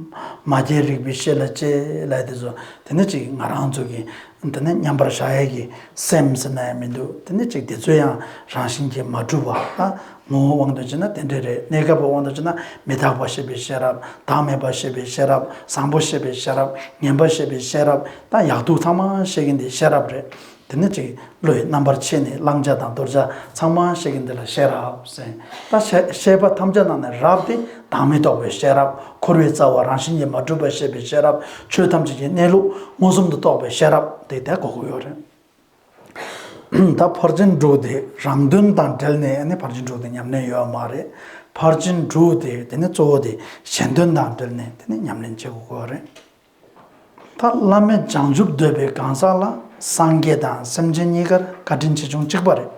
མ་སྐྱེས་རིག་པའི་ཤེས་ལ་དཔྱད་ལབ་དེ་ཚོ། དེ་ནས་ཅིག་ང་རང་ཚོ་གི་དེ་ནས་མཉམ་པར་བཞག་ཡས་ཀྱི་སེམས་ཟེར་ན་ཡང་མི་འདུག་དེ་ནས་ཅིག་དེ་ཚོ་ཡང་རང་བཞིན་གྱིས་མ་གྲུབ་པ། ད་ངོ་བོའི་དབང་དུ་བྱས་ན་དེ་འདྲ་རེད། གནས་སྐབས་ཀྱི་དབང་དུ་བྱས་ན་མི་རྟག་པ་ཤེས་པའི་ཤེས་རབ། བདག་མེད་པ་ཤེས་པའི་ཤེས་རབ། བཟང་པོ་ཤེས་པའི་ཤེས་རབ། ངན་པ་ཤེས་པའི་ཤེས་རབ། ད་ཡག་སྡུག་ཚང་མ་ཤེས་མཁན་དེ་ཤེས་རབ་རེད། དེ་ནས་ཅིག་བློ་ཡི་རྣམ་པར་ཕྱེ་ནས་བླང་བྱ་དང་དོར་བྱ་ཚང་མ་ཤེས་མཁན་དེ་ལ་ཤེས་རབ་ཟེར། ད་ཤེས་ཤེས་པ་ཐམས་ཅད་ནང་ནས་རབ་དེ་བདག་མེད་རྟོགས་པའི་ཤེས་རབ། འཁོར་བའི་རྩ་བ་རང་བཞིན་གྱིས་མ་གྲུབ་པ་ཤེས་པའི་ཤེས་རབ། ཆོས་ཐམས་ཅད་ཀྱི་གནས་ལུགས་མངོན་སུམ་དུ་རྟོགས་པའི་ཤེས་རབ་དེ་དེ་གོ་དགོས་ཡོད་རེད། ད་ཕར་ཕྱིན་དྲུག་དེ་རང་དོན་དང་འབྲེལ་ནས་ཨ་ནི་ཕར་ཕྱིན་དྲུག་དེ་ཉམས་ལེན་ཡོད་མ་རེད། ཕར་ཕྱིན་དྲུག་དེ་དེ་ནི་གཙོ་བོ་དེ་གཞན་དོན་དང་འབྲེལ་ནས་དེ་ནི་ཉམས་ལེན་བྱེད་དགོས་ཀྱི་ཡོད་རེད། ད་བླ་མེད་བྱང་ཆུབ་འདོད་པའི་གང་ཟག་ལ་སངས་རྒྱས་དང་སེམས་ཅན་གཉིས་ཀར་བཀའ་དྲིན་ཆེ་ཆུང་གཅིག་པ་རེད།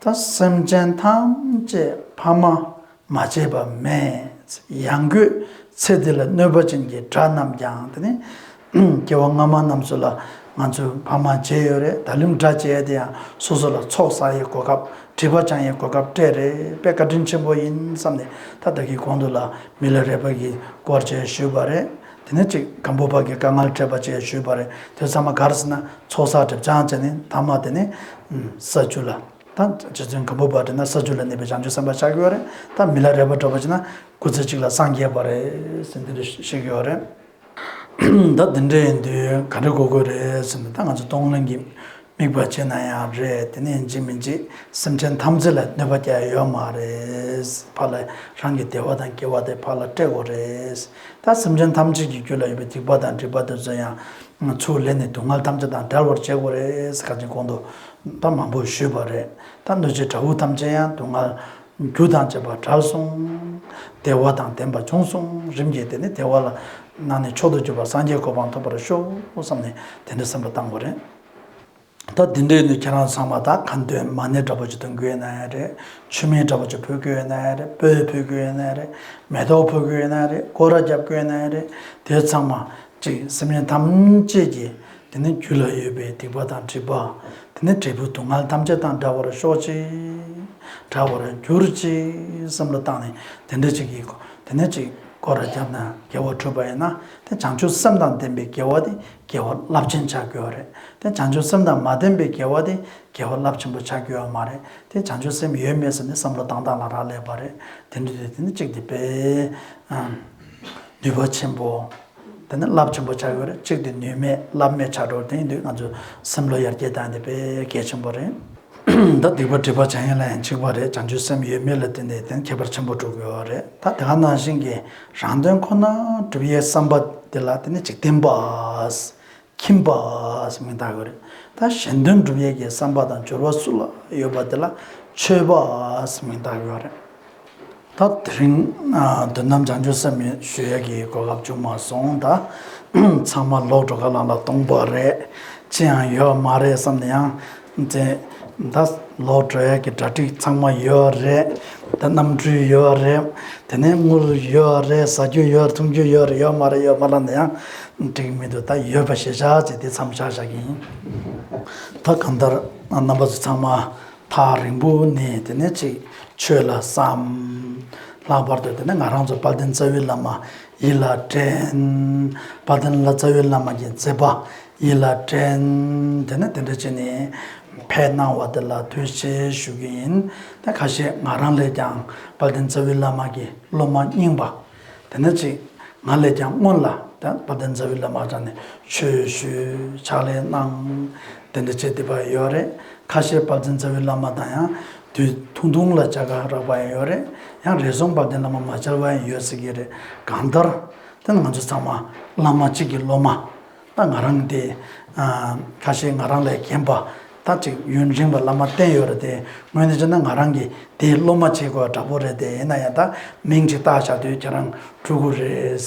ད་སེམས་ཅན་ཐམས་ཅད་ཕ་མ་མ་བྱས་པ་མེད། ཡང་སྒོས་ཚེ་འདི་ལ་གནོད་པ་ཅན་གྱི་དགྲ་རྣམས་ཀྱང་དེ་ནི་སྐྱེ་བ་སྔ་མ་རྣམས་སུ་ལ་ང་ཚོས་ཕ་མ་བྱས་ཡོད་རེད། ད་ལམ་དགྲ་བྱས་ཏེ་ཡང་སོ་སོ་ལ་ཚོགས་བསགས་ཡའི་གོ་སྐབས། སྒྲིབ་པ་སྦྱང་ཡའི་གོ་སྐབས་སྤྲད་རེད། དཔེ་བཀའ་དྲིན་ཆེན་པོ་ཡིན་བསམ་ནས། ད་ད་གིན་གོང་དུ་ལ་མི་ལ་རས་པ་གི་སྐོར་བཅས་ཞུས་པ་རེད། དེ་ནས་ཅིག་སྒམ་པོ་པ་གི་དཀའ་ངལ་འཕྲད་པ་བཅས་ཞུས་པ་རེད། དེ་ཚང་མ་ག་རེ་ཟེར་ན་ཚོགས་བསགས་སྒྲིབ་སྦྱང་བྱས་ནས་ཐ་མ་དེ་ནས་ས་བཅུ་ལ། ད་རྗེ་བཙུན་སྒམ་པོ་པ་དེ་ན་ས་བཅུ་ལ་གནས་པའི་བྱང་ཆུབ་སེམས་དཔའ་ཆགས་ཀྱི་ཡོད་རེད། ད་མི་ལ་རས་པ་འདྲ་པོ་བྱས་ན་སྐུ་ཚེ་གཅིག་ལ་སངས་རྒྱས་པ་རེད་ཟེར་འདི་འདྲ་བཤད་ཀྱི་ཡོད་རེད། ད་འདི་འདྲ་ཡིན་དུས་ག་འདྲ་དགོས་དགོས་རེད་ཟེར་ན། ད་ང་ཚོ་གཏོང་ལེན་གྱི་དམིགས་པ་བྱས་ན་ཡང་རེད། དེ་ནས་ཡིན་གཅིག་མིན་གཅིག་སེམས་ཅན་ཐམས་ཅད་ལ་གནོད་པ་བསྐྱལ་ཡ་ཡོད་མ་རེད། ཕར་ལ་རང་གི་བདེ་བ་དང་དགེ་བ་དེ་ཕར་ལ་སྤྲད་དགོས་རེད། ད་སེམས་ཅན་ཐམས་ཅད་ཀྱི་རྒྱུད་ལ་ཡོད་པའི་སྡིག་པ་དང་སྒྲིབ་པ་དེ་ཚོ་ཡང་ཚུར་ལེན་ནས་སྡུག་བསྔལ་ཐམས་ཅད་དང་བྲལ་བར་བྱེད་དགོས་རེད་ཟེར་ཁ་ཅིག་གོང་དུ་ད་མང་པོ་ཞུས་པ་རེད། ད་གནོད་བྱེད་དགྲ་བོ་ཐམས་ཅད་ཡང་སྡུག་བསྔལ་རྒྱུ་དང་བཅས་པ་བྲལ་སོང་། བདེ་བ་དང་ལྡན་པ་བྱུང་སོང་། རིམ་གྱིས་དེ་ནི་བདེ་བ་ལ་ནང་ནས་མཆོག་ཏུ་གྱུར་པ་སངས་རྒྱས་གོ་འཕང་ཐོབ་པར་ཤོག་བསམ་ནས་དེ་འདྲ་སེམས་པ་བཏང་དགོས་རེད། ད་འདི་འདྲའི་ནི་ཁྱེད་རང་ཚང་མ་ད་ཁ་འདོན་མ་ཎི་འདྲ་པོ་ཅིག་འདོན་གྱི་ཡོད་ན་ཡང་རེད། མཆོད་མེ་འདྲ་པོ་ཅིག་ཕུལ་གྱི་ཡོད་ན་ཡང་རེད། སྤོས་ཕུལ་གྱི་ཡོད་ན་ཡང་རེད། མེ་ཏོག་ཕུལ་གྱི་ཡོད་ན་ཡང་རེད། སྐོར་ར་རྒྱབ་ཀྱི་ཡོད་ན་ཡང་རེད། དེ་ཚང་མ་ཅིག་སེམས་ཅན་ཐམས་ཅད་ཀྱི་དེ་ནི་རྒྱུད་ལ་ཡོད་པའི་སྡིག་པ་དང་སྒྲིབ་པ། དེ་ནི་འབྲས་བུ་སྡུག་བསྔལ་ཐམས་ཅད་དང་བྲལ་བར་ཤོག་ཅིག་བྲལ་བར་གྱུར་ཅིག་བསམ་བློ་བཏང་ནས་དེ་འདྲ་ཅིག་གིས་དེ་ནི་ཅིག་སྐོར་ར་བརྒྱབ་ན་དགེ་བ་འགྲུབ་པ་ཡིན་ན། དེ་བྱང་ཆུབ་སེམས་དང་ལྡན་པའི་དགེ་བ་དེ་དགེ་བ་རླབས་ཆེན་ཆགས་ཀྱི་ཡོད་རེད། དེ་བྱང་ཆུབ་སེམས་དང་མ་ལྡན་པའི་དགེ་བ་དེ་དགེ་བ་རླབས་ཆེན་པོ་ཆགས་ཀྱི་ཡོད་མ་རེད། དེ་བྱང་ཆུབ་སེམས་ཡོད་མེད་ཟེར་ནས་བསམ་བློ་བཏང་སྟངས་ལ་རག་ལས་པ་རེད། དེ་འདྲ་དེ་དེ་ནི་གཅིག་དེ་དཔེ་ནུས་པ་ཆེན་པོ། དེ་ནི་རླབས་ཆེན་པོ་ཆགས་ཡོད་རེད། གཅིག་དེ་ནུས་མེད་རླབས་མེད་ཆགས་འགྲོ། དེ་ཡིན་དུས་ང་ཚོ་སེམས་བློ་ཡར་རྒྱས་བཏང་དེ་དཔེ་གལ་ཆེན་པོ་རེད། ད་སྡིག་པ་སྒྲིབ་པ་བྱ་ཡུལ་ལ་ཡང་འཇིགས་པ་རེད། བྱང་ཆུབ་སེམས་ཡོད་མེད་ལ་བརྟེན་ནས་དེ་ནི་ཁྱད་པར་ཆེན་པོ་འགྲོ་གི་ཡོད་རེད། ད་དེ་ག་ནང་བཞིན་གྱི་རང་དོན་ཁོ་ན་སྒྲུབ་ཡའི་བསམ་པ་དེ་ལ་དེ་ནི་འཇིག་རྟེན་པ། ཁྱིམ་པ་ཟེར་མིང་བཏགས་ཡོད་རེད། ད་གཞན་དོན་སྒྲུབ་ཡས་ཀྱི་བསམ་པ་དང་འབྱོར་བ་སུ་ལ་ཡོད་པ་དེ་ལ་ཆོས་པ་ཟེར་མིང་བཏགས་ཡོད་རེད། ད་དེ་རིང་ཨ་མདུན་ནམ་བྱང་ཆུབ་སེམས་ཞུ་ཡས་ཀྱི་གོ་སྐབས་བྱུང་མ་སོང་། ད་ཚང་མ་ལོག་འགྲོ་ག་ལང་ལ་སྟོང་པ་རེད། ཅི་ཡང་ཡོད་མ་རེད་བསམ་ནས་ཡང་དེ་ད་ལོག་འགྲོ་ཡས་ཀྱི་གྲ་སྒྲིག་ཚང་མ་ཡོད་རེད། ད་གནམ་གྲུ་ཡོད་རེད། དེ་ནས་དངུལ་ཡོད་རེད། ཟ་རྒྱུ་ཡོད། འཐུང་རྒྱུ་ཡོད་རེད། ཡོད་མ་རེད། ཡོད་མ་རེད་ལབ་ནས་ཡང་འགྲིག་མི་འདུག་ད་ཡོད་པ་ཞེ་དྲག་ཅིག་དེ་མཚམས་བཞག་བཞག་གི་ཡིན། ད་གང་ལྟར་རྣམ་པ་ཚོ་ཚང་མ་ཐག་རིང་པོ་ནས་དེ་ནས་ཅིག་ཆོས་ལ་བསམ། ལྷག་པར་དུ་དེ་ནས་ང་རང་ཚོ་དཔལ་ལྡན་རྩ་བའི་བླ་མ་ཡིད་ལ་དྲན། དཔལ་ལྡན་ལ་རྩ་བའི་བླ་མ་གི་མཛད་པ་ཡིད་ལ་དྲན། དེ་ནས་དེ་འདྲ་བྱས་ནས་ཕེབས་གནང་བ་དེ་ལ་ཐུགས་རྗེ་ཆེ་ཞུ་གི་ཡིན། ད་ཁ་ཤས་ང་རང་ལས་ཀྱང་དཔལ་ལྡན་རྩ་བའི་བླ་མ་གི་སློབ་མ་རྙིང་པ། དེ་ནས་ཅིག་ང་ལས་ཀྱང་སྔོན་ལ་ད་དཔལ་ལྡན་རྩ་བའི་བླ་མ་དྲངས་ནས་ཆོས་ཞུས། ཕྱག་ལས་གནང་། དེ་འདྲ་བྱས་བསྡད་པ་ཡོད་རེད། ཁ་ཤས་དཔལ་ལྡན་རྩ་བའི་བླ་མ་དང་ཡང་དུས་ཐུང་ཐུང་ལ་མཇལ་ཁ་རག་པ་ཡང་ཡོད་རེད། ཡང་རེ་ཟུང་དཔལ་ལྡན་བླ་མ་མ་མཇལ་བ་ཡང་ཡོད་སྲིད་ཀྱི་རེད། གང་ལྟར་དེ་ནི་ང་ཚོ་ཚང་མ་བླ་མ་གཅིག་གི་སློབ་མ། ད་ང་རང་དེ་ཨ་ཁ་ཤས་ང་རང་ལས་རྒན་པ། ད་ཅིག་ཡུན་རིང་བ་བླ་མ་བསྟེན་ཡོད་རེད་དེ། དངོས་གནས་བྱས་ན་ང་རང་གི་དེའི་སློབ་མ་བྱེད་དགོས་པ་འདྲ་པོ་རེད་དེ། ཡིན་ན་ཡང་ད་མིང་ཅིག་བཏགས་བཞག་དུས་ཁྱེད་རང་ཕྲུ་གུ་རེད།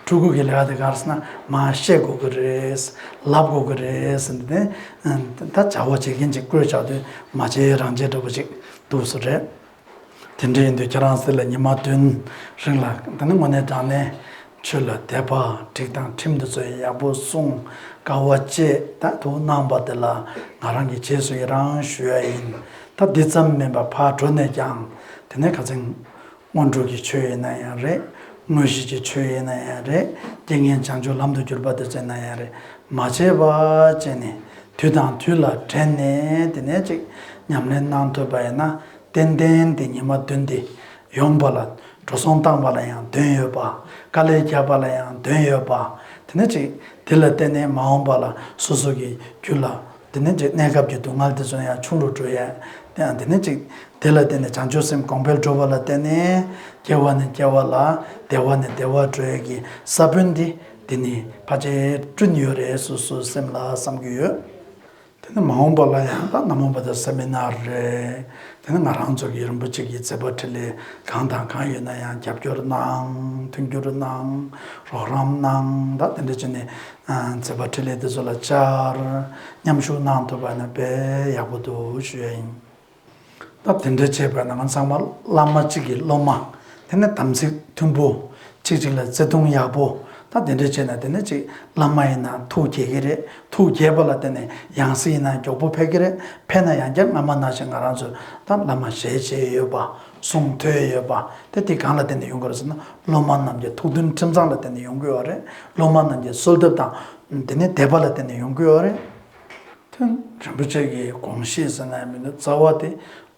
ཕྲུ་གུ་གི་ལས་ཀ་དེ་ག་རེ་ཟེར་ན་མར་བཤད་དགོས་ཀྱི་རེད། ལབ་དགོས་ཀྱི་རེད་ཟེར་ནས་ད་བྱ་བ་བྱེད་མཁན་ཅིག་བསྐོས་བཞག་དུས་མ་བྱས་རང་བྱས་འདྲ་པོ་ཅིག་འདུག་སེ་རེད། དེ་འདྲ་ཡིན་དུས་ཁྱེད་རང་ཚོ་ལ་ཉི་མ་བདུན་རིང་ལ་ད་ནི་དངོས་གནས་དྲང་གནས་ཆོས་ལ་དད་པ། སྒྲིག་དང་ཁྲིམས་འདི་ཚོ་ཡག་པོ་སྲུང་། དཀའ་བ་སྤྱད། ད་ཐུགས་གནང་བ་དེ་ལ་ང་རང་གི་རྗེས་སུ་ཡི་རང་ཞུ་ཡ་ཡིན། ད་འདི་ཙམ་མིན་པར་ཕར་འགྲོ་ནས་ཀྱང་དེ་ནས་ཁ་སང་སྔོན་འགྲོ་གི་ཆོས་ཡིན་ན་ཡང་རེད། དངོས་གཞི་གི་ཆོས་ཡིན་ན་ཡང་རེད། རྐྱེན་ངན་བྱང་ཆུབ་ལམ་དུ་གྱུར་པ་དེ་ཚོ་ཡིན་ན་ཡང་རེད། མ་བྱས་པ་བྱས་ནས་དུས་དང་དུས་ལ་དྲན་ནས་དེ་ནས་ཅིག་ཉམས་ལེན་གནང་ཐུབ་པ་ཡིན་ན། ཏན་ཏན་དེ་ཉི་མ་བདུན་དེ་ཡོང་བ་ལ། འགྲོ་སོང་བཏང་བ་ལ་ཡང་དོན་ཡོད་པ། དཀའ་ལས་བརྒྱབ་པ་ལ་ཡང་དོན་ཡོད་པ། དེ་ནས་ཅིག་དེ་ལ་བརྟེན་ནས་མ་འོངས་པ་ལ་སོ་སོ་གི་རྒྱུད་ལ་དེ་ནས་ཅིག་གནས་སྐབས་ཀྱི་སྡུག་བསྔལ་དེ་ཚོ་ཡང་ཆུང་རུ་འགྲོ་ཡ། དེ་ཡང་དེ་ནས་ཅིག་དེ་ལ་བརྟེན་ནས་བྱང་ཆུབ་སེམས་གོང་འཕེལ་འགྲོ་བ་ལ་བརྟེན་ནས་སྐྱེ་བ་ནས་སྐྱེ་བ་ལ་བདེ་བ་ནས་བདེ་བ་འགྲོ་ཡ་གི་ས་བོན་དེ་དེ་ནས་ཕལ་ཆེར་བསྐྲུན་ཡོད་རེད། སོ་སོའི་སེམས་ལ་བསམ་གྱི་ཡོད། དེ་ནི་མ་འོངས་པ་ལ་ཡང་ད་ན་མོ་བ་དང་སེ་མི་ནར་རེད། དེ་ནི་ང་རང་ཚོ་གི་རིན་པོ་ཆེ་གི་མཛད་པ་འཕྲིན་ལས་གང་དང་གང་ཡོད་ན་ཡང་རྒྱབ་སྐྱོར་གནང་། མཐུན་འགྱུར་གནང་། རོགས་རམ་གནང་། ད་དེ་འདྲ་བྱས་ནས་ཨ་མཛད་པ་འཕྲིན་ལས་དེ་ཚོ་ལ་བཅར། མཉམ་ཞུགས་གནང་ཐུབ་པ་ན་དཔེ་ཡག་པོ་འདུག་ཞུ་ཡ་ཡིན། ད་དེ་འདྲ་བྱས་པ་ན་ང་ཚང་མ་བླ་མ་གཅིག་གི་སློབ་མ། དེ་ནས་དམ་ཚིག་མཐུན་པོ། གཅིག་གཅིག་ལ་བརྩེ་དུང་ཡག་པོ། ད་དེ་འདྲ་བྱས་ན་དེ་ནས་ཅིག་བླ་མ་ཡིན་ན་ཐུགས་དགྱེས་ཀྱི་རེད། ཐུགས་དགྱེས་པ་ལ་བརྟེན་ནས་ཡང་སྲིད་ཡིན་ན་མགྱོགས་པོ་ཕེབས་ཀྱི་རེད། ཕེབས་ན་ཡང་བསྐྱར་སྔ་མ་ནང་བཞིན་ང་རང་ཚོས་ད་བླ་མ་ཞལ་མཇལ་ཡོད་པ། གསུང་ཐོས་ཡོད་པ། དེ་དེ་གང་ལ་བརྟེན་ནས་ཡོང་གི་རེད་ཟེར་ན། སློབ་མ་རྣམས་ཀྱི་ཐུགས་མཐུན་ཁྲིམས་གཙང་ལ་བརྟེན་ནས་ཡོང་གི་ཡོད་རེད། སློབ་མ་རྣམས་ཀྱི་གསོལ་འདེབས་དང་། དེ་ནས་དད་པ་ལ་བརྟེན་ནས་ཡོང་གི་ཡོད་རེད། དོན་རིན་པོ་ཆེ་གི་དགོངས་གཞི་ཟེར་ན་ཡང་མི་འདུག་རྩ་བ་དེ་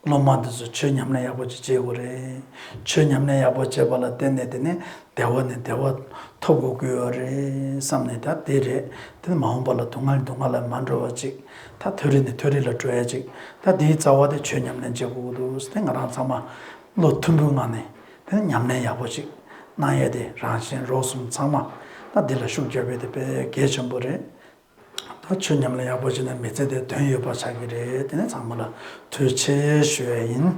སློབ་མ་འདི་ཚོ་ཆོས་ཉམས་ལེན་ཡག་པོ་ཅིག་བྱེད་དགོས་རེད། ཆོས་ཉམས་ལེན་ཡག་པོ་བྱེད་པ་ལ་བརྟེན་ནས་དེ་ནས་བདེ་བ་ནས་བདེ་བ་ཐོབ་དགོས་ཀྱི་ཡོད་རེད་བསམ་ནས། ད་དེ་རེད། དེ་ནས་མ་འོངས་པ་ལ་སྡུག་བསྔལ་སྡུག་བསྔལ་ལ་མ་འགྲོ་བ་ཅིག་ད་མཐོ་རིས་ནས་མཐོ་རིས་ལ་འགྲོ་ཡ་ཅིག་ད་དེའི་རྩ་བ་དེ་ཆོས་ཉམས་ལེན་བྱེད་དགོས་ཀྱི་འདུག་དེ་ང་རང་ཚང་མ་བློ་མཐུན་པོའི་ངང་ནས་དེ་ནས་ཉམས་ལེན་ཡག་པོ་ཅིག་གནང་ཡ་དེ། རང་གཞན་རོགས་གསུམ་ཚང་མ་ད་འདི་ལ་ཤུགས་རྒྱབ་ཡ་དེ་དཔེ་གལ་ཆེན་པོ་རེད། ད་ཆོས་ཉམས་ལེན་ཡག་པོ་བྱས་ན་མི་ཚེ་དེ་དོན་ཡོད་པ་ཆགས་ཀྱི་རེད། དེ་ནས་ཚང་མ་ལ་ཐུགས་རྗེ་ཆེ་ཞུ་ཡ་ཡིན།